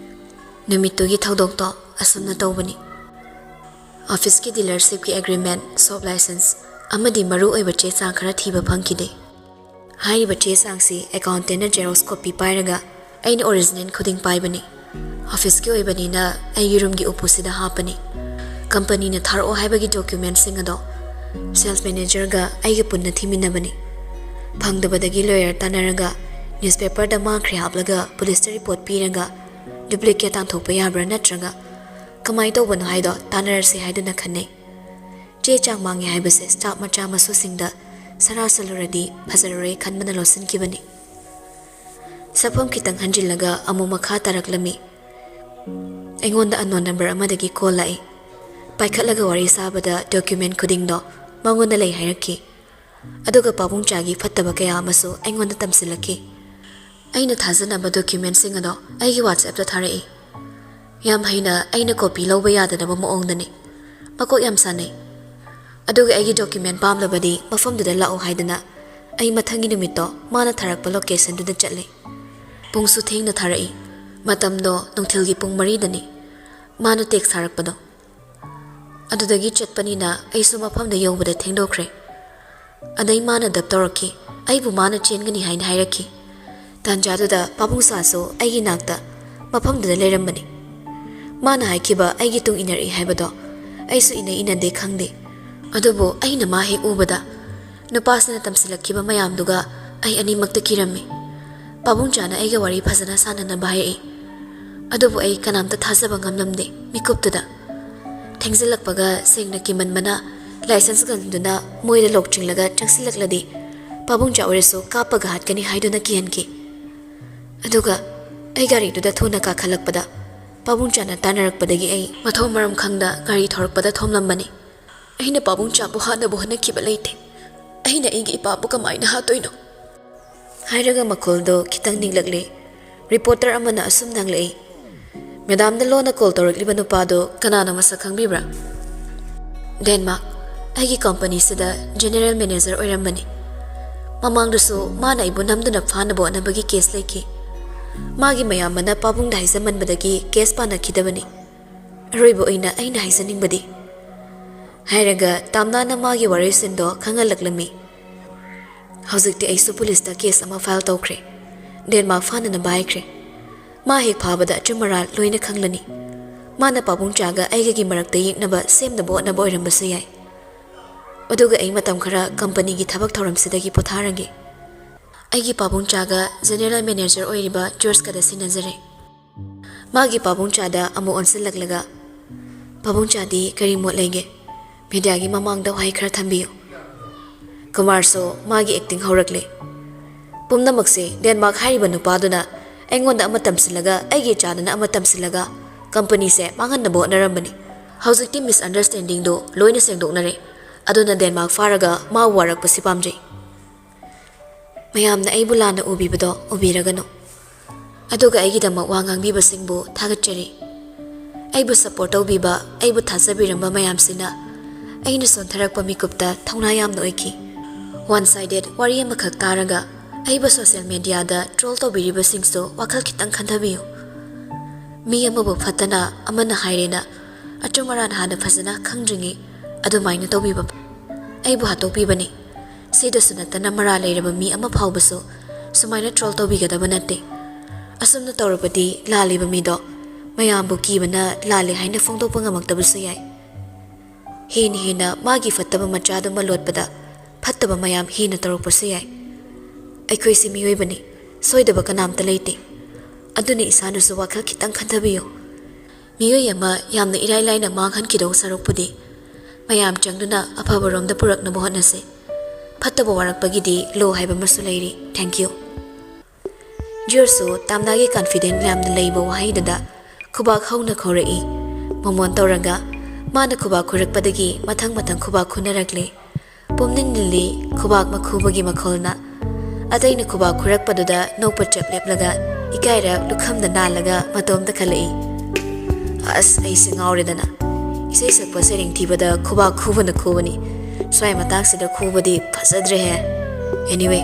ꯅꯨꯃꯤꯠꯇꯨꯒꯤ ꯊꯧꯗꯣꯛꯇꯣ ꯑꯁꯨꯝꯅ ꯇꯧꯕꯅꯤ꯫ ꯑꯣꯐꯤꯁꯀꯤ ꯗꯤꯂꯔꯁꯤꯞꯀꯤ ꯑꯦꯒ꯭ꯔꯤꯃꯦꯟ, ꯁꯣꯞ ꯂꯥꯏꯁꯦꯟꯁ ꯑꯃꯗꯤ ꯃꯔꯨꯑꯣꯏꯕ ꯆꯦ ꯆꯥꯡ ꯈꯔ ꯊꯤꯕ ꯐꯪꯈꯤꯗꯦ꯫ ꯍꯥꯏꯔꯤꯕ ꯆꯦ ꯆꯥꯡꯁꯤ ꯑꯦꯀꯥꯎꯟꯇꯦꯟꯅ ꯖꯦꯔꯣꯛꯁ ꯀꯣꯄꯤ ꯄꯥꯏꯔꯒ ꯑꯩꯅ ꯑꯣꯔꯤꯖꯤꯅꯦꯜ ꯈꯨꯗꯤꯡ ꯄꯥꯏꯕꯅꯤ꯫ ꯑꯣꯐꯤꯁꯀꯤ ꯑꯣꯏꯕꯅꯤꯅ ꯑꯩꯒꯤ ꯔꯨꯝꯒꯤ ꯎꯄꯨꯁꯤꯗ ꯍꯥꯞꯄꯅꯤ꯫ ꯀꯝꯄꯅꯤꯅ ꯊꯥꯔꯛꯑꯣ ꯍꯥꯏꯕꯒꯤ ꯗꯣꯀ꯭ꯌꯨꯃꯦꯟꯁꯤꯡ ꯑꯗꯣ ꯁꯦꯜꯁ ꯃꯦꯅꯦꯖꯔꯒ ꯑꯩꯒ ꯄꯨꯟꯅ ꯊꯤꯃꯤꯟꯅꯕꯅꯤ꯫ ꯐꯪꯗꯕꯗꯒꯤ ꯂꯣꯌꯔ ꯇꯥꯟꯅꯔꯒ ꯅ꯭ꯌꯨꯁꯄꯦꯄꯔꯗ ꯃꯥꯡꯈ꯭ꯔꯦ ꯍꯥꯞꯂꯒ ꯄꯨꯂꯤꯁꯇ ꯔꯤꯄꯣꯔꯠ ꯄꯤꯔꯒ ꯗꯨꯄ꯭ꯂꯤꯀꯦꯠ ꯇꯥꯟꯊꯣꯛꯄ ꯌꯥꯕ꯭ꯔꯥ ꯅꯠꯇ꯭ꯔꯒ ꯀꯃꯥꯏꯅ ꯇꯧꯕꯅꯣ ꯍꯥꯏꯗꯣ ꯇꯥꯟꯅꯔꯁꯤ ꯍꯥꯏꯗꯨꯅ ꯈꯟꯅꯩ꯫ ꯆꯦ ꯆꯥꯡ ꯃꯥꯡꯉꯦ ꯍꯥꯏꯕꯁꯦ ꯁ꯭ꯇꯥꯐ ꯃꯆꯥ ꯃꯁꯨꯁꯤꯡꯗ ꯁꯅꯥꯁꯜꯂꯨꯔꯗꯤ ꯐꯖꯔꯔꯣꯏ ꯈꯟꯕꯅ ꯂꯣꯠꯁꯤꯟꯈꯤꯕꯅꯤ꯫ ꯁꯛꯐꯝ ꯈꯤꯇꯪ ꯍꯟꯖꯤꯜꯂꯒ ꯑꯃꯨꯛ ꯃꯈꯥ ꯇꯥꯔꯛꯂꯝꯃꯤ꯫ ꯑꯩꯉꯣꯟꯗ ꯑꯟꯅꯣꯟ ꯅꯝꯕꯔ ꯑꯃꯗꯒꯤ ꯀꯣꯜ ꯂꯥꯛꯏ꯫ ꯄꯥꯏꯈꯠꯂꯒ ꯋꯥꯔꯤ ꯁꯥꯕꯗ ꯗꯣꯀ꯭ꯌꯨꯃꯦꯟ ꯈꯨꯗꯤꯡꯗꯣ ꯃꯉꯣꯟꯗ ꯂꯩ ꯍꯥꯏꯔꯛꯈꯤ꯫ ꯑꯗꯨꯒ ꯄꯥꯕꯨꯡꯆꯥꯒꯤ ꯐꯠꯇꯕ ꯀꯌꯥ ꯑꯃꯁꯨ ꯑꯩꯉꯣꯟꯗ ꯇꯝꯁꯤꯜꯂꯛꯈꯤ꯫ ꯑꯩꯅ ꯊꯥꯖꯅꯕ ꯗꯣꯀ꯭ꯌꯨꯃꯦꯟꯁꯤꯡ ꯑꯗꯣ ꯑꯩꯒꯤ ꯋꯥꯆꯦꯞꯇ ꯊꯥꯔꯛꯏ꯫ ꯌꯥꯝ ꯍꯩꯅ ꯑꯩꯅ ꯀꯣꯄꯤ ꯂꯧꯕ ꯌꯥꯗꯅꯕ ꯃꯑꯣꯡꯗꯅꯤ꯫ ꯃꯀꯣꯛ ꯌꯥꯝ ꯁꯥꯟꯅꯩ꯫ ꯑꯗꯨꯒ ꯑꯩꯒꯤ ꯗꯣꯀ꯭ꯌꯨꯃꯦꯟ ꯄꯥꯝꯂꯕꯗꯤ ꯃꯐꯝꯗꯨꯗ ꯂꯥꯛꯎ ꯍꯥꯏꯗꯅ ꯑꯩ ꯃꯊꯪꯒꯤ ꯅꯨꯃꯤꯠꯇꯣ ꯃꯥꯅ ꯊꯥꯔꯛꯄ ꯂꯣꯀꯦꯁꯟꯗꯨꯗ ꯆꯠꯂꯤ꯫ ꯄꯨꯡꯁꯨ ꯊꯦꯡꯅ ꯊꯥꯔꯛꯏ꯫ ꯃꯇꯝꯗꯣ ꯅꯨꯡꯊꯤꯜꯒꯤ ꯄꯨꯡ ꯃꯔꯤꯗꯅꯤ꯫ ꯃꯥꯅ ꯇꯦꯛꯁ ꯊꯥꯔꯛꯄꯗꯣ꯫ ꯑꯗꯨꯗꯒꯤ ꯆꯠꯄꯅꯤꯅ ꯑꯩꯁꯨ ꯃꯐꯝꯗ ꯌꯧꯕꯗ ꯊꯦꯡꯗꯣꯛꯈ꯭ꯔꯦ꯫ ꯑꯗꯩ ꯃꯥꯅ ꯗꯞ ꯇꯧꯔꯛꯈꯤ꯫ ꯑꯩꯕꯨ ꯃꯥꯅ ꯆꯦꯟꯒꯅꯤ ꯍꯥꯏꯅ ꯍꯥꯏꯔꯛꯈꯤ꯫ ꯇꯥꯟꯖꯥꯗꯨꯗ ꯄꯥꯕꯨꯡꯆꯥꯁꯨ ꯑꯩꯒꯤ ꯅꯥꯛꯇ ꯃꯐꯝꯗꯨꯗ ꯂꯩꯔꯝꯕꯅꯤ꯫ ꯃꯥꯅ ꯍꯥꯏꯈꯤꯕ ꯑꯩꯒꯤ ꯇꯨꯡ ꯏꯟꯅꯔꯛꯏ ꯍꯥꯏꯕꯗꯣ ꯑꯩꯁꯨ ꯏꯟꯅꯩ ꯏꯟꯅꯗꯦ ꯈꯪꯗꯦ꯫ ꯑꯗꯨꯕꯨ ꯑꯩꯅ ꯃꯥ ꯍꯦꯛ ꯎꯕꯗ ꯅꯨꯄꯥꯁꯤꯅ ꯇꯝꯁꯤꯜꯂꯛꯈꯤꯕ ꯃꯌꯥꯝꯗꯨꯒ ꯑꯩ ꯑꯅꯤꯃꯛꯇ ꯀꯤꯔꯝꯃꯤ꯫ ꯄꯥꯕꯨꯡꯆꯥꯅ ꯑꯩꯒ ꯋꯥꯔꯤ ꯐꯖꯅ ꯁꯥꯟꯅꯅꯕ ꯍꯥꯏꯔꯛꯏ꯫ ꯑꯗꯨꯕꯨ ꯑꯩ ꯀꯅꯥꯝꯇ ꯊꯥꯖꯕ ꯉꯝꯂꯝꯗꯦ ꯃꯤꯀꯨꯞꯇꯨꯗ꯫ ꯊꯦꯡꯖꯤꯜꯂꯛꯄꯒ ꯁꯦꯡꯅ ꯀꯤꯃꯟꯕꯅ ꯂꯥꯏꯁꯦꯟꯁ ꯒꯟꯗꯨꯅ ꯃꯣꯏꯗ ꯂꯣꯛ ꯆꯤꯡꯂꯒ ꯆꯪꯁꯤꯜꯂꯛꯂꯗꯤ ꯄꯥꯕꯨꯡꯆꯥ ꯑꯣꯏꯔꯁꯨ ꯀꯥꯞꯄꯒ ꯍꯥꯠꯀꯅꯤ ꯍꯥꯏꯗꯨꯅ ꯀꯤꯍꯟꯈꯤ꯫ ꯑꯗꯨꯒ ꯑꯩ ꯒꯥꯔꯤꯗꯨꯗ ꯊꯨꯅ ꯀꯥꯈꯠꯂꯛꯄꯗ ꯄꯥꯕꯨꯡꯆꯥꯅ ꯇꯥꯟꯅꯔꯛꯄꯗꯒꯤ ꯑꯩ ꯃꯊꯣꯡ ꯃꯔꯝ ꯈꯪꯗ ꯒꯥꯔꯤ ꯊꯧꯔꯛꯄꯗ ꯊꯣꯝꯂꯝꯕꯅꯤ꯫ ꯑꯩꯅ ꯄꯥꯕꯨꯡꯆꯥꯕꯨ ꯍꯥꯠꯅꯕ ꯍꯣꯠꯅꯈꯤꯕ ꯂꯩꯇꯦ꯫ ꯑꯩꯅ ꯑꯩꯒꯤ ꯏꯄꯥꯕꯨ ꯀꯃꯥꯏꯅ ꯍꯥꯠꯇꯣꯏꯅꯣ? ꯍꯥꯏꯔꯒ ꯃꯈꯣꯜꯗꯣ ꯈꯤꯇꯪ ꯅꯤꯛꯂꯛꯂꯦ꯫ ꯔꯤꯄꯣꯔꯇꯔ ꯑꯃꯅ ꯑꯁꯨꯝꯅ ꯍꯪꯂꯛꯏ, "ꯃꯦꯗꯥꯝꯗ ꯂꯣꯟꯅ ꯀꯣꯜ ꯇꯧꯔꯛꯂꯤꯕ ꯅꯨꯄꯥꯗꯣ ꯀꯅꯥꯅꯣ ꯃꯁꯛ ꯈꯪꯕꯤꯕ꯭ꯔꯥ?" "ꯗꯦꯟꯃꯥꯔꯛ꯫ ꯑꯩꯒꯤ ꯀꯝꯄꯅꯤꯁꯤꯗ ꯖꯦꯅꯦꯔꯦꯜ ꯃꯦꯅꯦꯖꯔ ꯑꯣꯏꯔꯝꯕꯅꯤ꯫ ꯃꯃꯥꯡꯗꯁꯨ ꯃꯥꯅ ꯑꯩꯕꯨ ꯅꯝꯗꯨꯅ ꯐꯥꯅꯕ ꯍꯣꯠꯅꯕꯒꯤ ꯀꯦꯁ ꯂꯩꯈꯤ꯫ ꯃꯥꯒꯤ ꯃꯌꯥꯝꯕꯅ ꯄꯥꯕꯨꯡꯗ ꯍꯥꯏꯖꯃꯟꯕꯗꯒꯤ ꯀꯦꯁ ꯄꯥꯟꯅꯈꯤꯗꯕꯅꯤ꯫ ꯑꯔꯣꯏꯕ ꯑꯣꯏꯅ ꯑꯩꯅ ꯍꯥꯏꯖꯅꯤꯡꯕꯗꯤ, ꯍꯥꯏꯔꯒ ꯇꯥꯝꯅꯥꯅ ꯃꯥꯒꯤ ꯋꯥꯔꯣꯏꯁꯤꯟꯗꯣ ꯈꯪꯍꯜꯂꯛꯂꯝꯃꯤ꯫ ꯍꯧꯖꯤꯛꯇꯤ ꯑꯩꯁꯨ ꯄꯨꯂꯤꯁꯇ ꯀꯦꯁ ꯑꯃ ꯐꯥꯏꯜ ꯇꯧꯈ꯭ꯔꯦ꯫ ꯗꯦꯟꯃꯥꯔꯛ ꯐꯥꯅꯅꯕ ꯍꯥꯏꯈ꯭ꯔꯦ꯫ ꯃꯥ ꯍꯦꯛ ꯐꯥꯕꯗ ꯑꯆꯨꯝ ꯑꯔꯥꯟ ꯂꯣꯏꯅ ꯈꯪꯂꯅꯤ꯫ ꯃꯥꯅ ꯄꯥꯕꯨꯡꯆꯥꯒ ꯑꯩꯒꯒꯤ ꯃꯔꯛꯇ ꯌꯦꯛꯅꯕ ꯁꯦꯝꯅꯕ ꯍꯣꯠꯅꯕ ꯑꯣꯏꯔꯝꯕꯁꯨ ꯌꯥꯏ꯫ ꯑꯗꯨꯒ ꯑꯩ ꯃꯇꯝ ꯈꯔ ꯀꯝꯄꯅꯤꯒꯤ ꯊꯕꯛ ꯊꯧꯔꯝꯁꯤꯗꯒꯤ ꯄꯣꯊꯥꯔꯒꯦ꯫ ꯑꯩꯒꯤ ꯄꯥꯕꯨꯡꯆꯥꯒ ꯖꯦꯅꯦꯔꯦꯜ ꯃꯦꯅꯦꯖꯔ ꯑꯣꯏꯔꯤꯕ ꯖꯣꯔꯖꯀꯗ ꯁꯤꯟꯅꯖꯔꯦ꯫ ꯃꯥꯒꯤ ꯄꯥꯕꯨꯡꯆꯥꯗ ꯑꯃꯨꯛ ꯑꯣꯟꯁꯤꯜꯂꯛꯂꯒ, "ꯄꯥꯕꯨꯡꯆꯥꯗꯤ ꯀꯔꯤ ꯃꯣꯠ ꯂꯩꯒꯦ? ꯃꯦꯗꯤꯌꯥꯒꯤ ꯃꯃꯥꯡꯗ ꯋꯥꯍꯩ ꯈꯔ ꯊꯝꯕꯤꯌꯨ꯫" ꯀꯨꯃꯥꯔꯁꯨ ꯃꯥꯒꯤ ꯑꯦꯛꯇꯤꯡ ꯍꯧꯔꯛꯂꯦ꯫ "ꯄꯨꯝꯅꯃꯛꯁꯦ ꯗꯦꯟꯃꯥꯔꯛ ꯍꯥꯏꯔꯤꯕ ꯅꯨꯄꯥꯗꯨꯅ ꯑꯩꯉꯣꯟꯗ ꯑꯃ ꯇꯝꯁꯤꯜꯂꯒ, ꯑꯩꯒꯤ ꯏꯆꯥꯗꯨꯅ ꯑꯃ ꯇꯝꯁꯤꯜꯂꯒ, ꯀꯝꯄꯅꯤꯁꯦ ꯃꯥꯡꯍꯟꯅꯕ ꯍꯣꯠꯅꯔꯝꯕꯅꯤ꯫ ꯍꯧꯖꯤꯛꯇꯤ ꯃꯤꯁꯑꯟꯗꯔꯁꯇꯦꯟꯗꯤꯡꯗꯨ ꯂꯣꯏꯅ ꯁꯦꯡꯗꯣꯛꯅꯔꯦ꯫ ꯑꯗꯨꯅ ꯗꯦꯟꯃꯥꯔꯛ ꯐꯥꯔꯒ ꯃꯥ ꯋꯥꯔꯛꯄꯁꯤ ꯄꯥꯝꯖꯩ꯫ ꯃꯌꯥꯝꯅ ꯑꯩꯕꯨ ꯂꯥꯟꯅ ꯎꯕꯤꯕꯗꯣ ꯎꯕꯤꯔꯒꯅꯨ꯫ ꯑꯗꯨꯒ ꯑꯩꯒꯤꯗꯃꯛ ꯋꯥ ꯉꯥꯡꯕꯤꯕꯁꯤꯡꯕꯨ ꯊꯥꯒꯠꯆꯔꯤ꯫ ꯑꯩꯕꯨ ꯁꯄꯣꯔꯠ ꯇꯧꯕꯤꯕ, ꯑꯩꯕꯨ ꯊꯥꯖꯕꯤꯔꯝꯕ ꯃꯌꯥꯝꯁꯤꯅ ꯑꯩꯅ ꯁꯣꯟꯊꯔꯛꯄ ꯃꯤꯀꯨꯞꯇ ꯊꯧꯅꯥ ꯌꯥꯝꯅ ꯑꯣꯏꯈꯤ꯫ ꯋꯥꯟ ꯁꯥꯏꯗꯦꯠ ꯋꯥꯔꯤ ꯑꯃꯈꯛ ꯇꯥꯔꯒ ꯑꯩꯕꯨ ꯁꯣꯁꯤꯌꯦꯜ ꯃꯦꯗꯤꯌꯥꯗ ꯇ꯭ꯔꯣꯜ ꯇꯧꯕꯤꯔꯤꯕꯁꯤꯡꯁꯨ ꯋꯥꯈꯜ ꯈꯤꯇꯪ ꯈꯟꯊꯕꯤꯌꯨ꯫ ꯃꯤ ꯑꯃꯕꯨ ꯐꯠꯇꯅ ꯑꯃꯅ ꯍꯥꯏꯔꯦꯅ ꯑꯆꯨꯝ ꯑꯔꯥꯟ ꯍꯥꯟꯅ ꯐꯖꯅ ꯈꯪꯗ꯭ꯔꯤꯉꯩ ꯑꯗꯨꯃꯥꯏꯅ ꯇꯧꯕꯤꯕ ꯑꯩꯕꯨ ꯍꯥꯠꯇꯣꯛꯄꯤꯕꯅꯤ꯫ ꯁꯤꯗꯁꯨ ꯅꯠꯇꯅ ꯃꯔꯥꯜ ꯂꯩꯔꯕ ꯃꯤ ꯑꯃ ꯐꯥꯎꯕꯁꯨ ꯁꯨꯃꯥꯏꯅ ꯇ꯭ꯔꯣꯜ ꯇꯧꯕꯤꯒꯗꯕ ꯅꯠꯇꯦ꯫ ꯑꯁꯨꯝꯅ ꯇꯧꯔꯕꯗꯤ ꯂꯥꯜꯂꯤꯕ ꯃꯤꯗꯣ ꯃꯌꯥꯝꯕꯨ ꯀꯤꯕꯅ ꯂꯥꯜꯂꯦ ꯍꯥꯏꯅ ꯐꯣꯡꯗꯣꯛꯄ ꯉꯝꯃꯛꯇꯕꯁꯨ ꯌꯥꯏ꯫ ꯍꯦꯟꯅ ꯍꯦꯟꯅ ꯃꯥꯒꯤ ꯐꯠꯇꯕ ꯃꯆꯥꯗꯨ ꯃꯂꯣꯠꯄꯗ ꯐꯠꯇꯕ ꯃꯌꯥꯝ ꯍꯦꯟꯅ ꯇꯧꯔꯛꯄꯁꯨ ꯌꯥꯏ꯫ ꯑꯩꯈꯣꯏꯁꯤ ꯃꯤꯑꯣꯏꯕꯅꯤ, ꯁꯣꯏꯗꯕ ꯀꯅꯥꯝꯇ ꯂꯩꯇꯦ꯫ ꯑꯗꯨꯅ ꯏꯁꯥꯅꯁꯨ ꯋꯥꯈꯜ ꯈꯤꯇꯪ ꯈꯟꯊꯕꯤꯌꯨ꯫ ꯃꯤꯑꯣꯏ ꯑꯃ ꯌꯥꯝꯅ ꯏꯔꯥꯏ ꯂꯥꯏꯅ ꯃꯥꯡꯍꯟꯈꯤꯗꯧ ꯁꯔꯨꯛꯄꯨꯗꯤ ꯃꯌꯥꯝ ꯆꯪꯗꯨꯅ ꯑꯐꯕꯔꯣꯝꯗ ꯄꯨꯔꯛꯅꯕ ꯍꯣꯠꯅꯁꯤ꯫ ꯐꯠꯇꯕ ꯋꯥꯔꯛꯄꯒꯤꯗꯤ ꯂꯣ ꯍꯥꯏꯕ ꯑꯃꯁꯨ ꯂꯩꯔꯤ꯫ Thank you꯫ ꯖꯣꯔꯖꯁꯨ ꯇꯥꯝꯅꯥꯒꯤ ꯀꯟꯐꯤꯗꯦꯟ ꯌꯥꯝꯅ ꯂꯩꯕ ꯋꯥꯍꯩꯗꯨꯗ ꯈꯨꯕꯥꯛ ꯍꯧꯅ ꯈꯧꯔꯛꯏ꯫ ꯃꯣꯃꯣꯟ ꯇꯧꯔꯒ ꯃꯥꯅ ꯈꯨꯕꯥꯛ ꯈꯨꯔꯛꯄꯗꯒꯤ ꯃꯊꯪ ꯃꯊꯪ ꯈꯨꯕꯥꯛ ꯈꯨꯅꯔꯛꯂꯦ꯫ ꯄꯨꯝꯅꯤꯟ ꯅꯤꯜꯂꯤ ꯈꯨꯕꯥꯛ ꯃꯈꯨꯕꯒꯤ ꯃꯈꯣꯜꯅ꯫ ꯑꯇꯩꯅ ꯈꯨꯕꯥꯛ ꯈꯨꯔꯛꯄꯗꯨꯗ ꯅꯣꯛꯄ ꯆꯞ ꯂꯦꯞꯂꯒ ꯏꯀꯥꯏꯔ ꯂꯨꯈꯝꯗ ꯅꯥꯜꯂꯒ ꯃꯇꯣꯝꯇ ꯈꯜꯂꯛꯏ꯫ ꯑꯁ, ꯑꯩꯁꯦ ꯉꯥꯎꯔꯦꯗꯅ꯫ ꯏꯁꯩ ꯁꯛꯄ ꯁꯩꯔꯦꯡ ꯊꯤꯕꯗ ꯈꯨꯕꯥꯛ ꯈꯨꯕꯅ ꯈꯨꯕꯅꯤ꯫ ꯁ꯭ꯋꯥꯏ ꯃꯇꯥꯡꯁꯤꯗ ꯈꯨꯕꯗꯤ ꯐꯖꯗ꯭ꯔꯦꯍꯦ꯫ Anyway,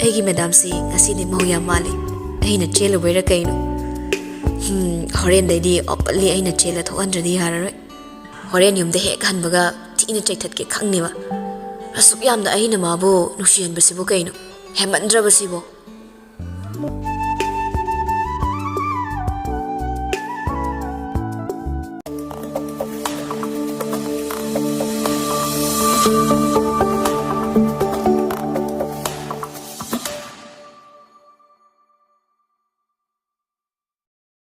ꯑꯩꯒꯤ ꯃꯦꯗꯥꯝꯁꯤ ꯉꯁꯤꯗꯤ ꯃꯧ ꯌꯥꯝ ꯃꯥꯜꯂꯤ꯫ ꯑꯩꯅ ꯆꯦꯜꯂꯨꯕꯩꯔꯥ ꯀꯩꯅꯣ? ꯍꯝ, ꯍꯣꯔꯦꯟꯗꯩꯗꯤ openly ꯑꯩꯅ ꯆꯦꯜꯂ ꯊꯣꯛꯍꯟꯗ꯭ꯔꯗꯤ ꯌꯥꯔꯔꯣꯏ꯫ ꯍꯣꯔꯦꯟ ꯌꯨꯝꯗ ꯍꯦꯛ ꯍꯟꯕꯒ ꯊꯤꯅ ꯆꯩꯊꯠꯀꯦ ꯈꯪꯅꯦꯕ꯫ ꯑꯁꯨꯛ ꯌꯥꯝꯅ ꯑꯩꯅ ꯃꯥꯕꯨ ꯅꯨꯡꯁꯤꯍꯟꯕꯁꯤꯕꯨ ꯀꯩꯅꯣ? ꯍꯦꯟꯃꯟꯗ꯭ꯔꯕꯁꯤꯕꯣ?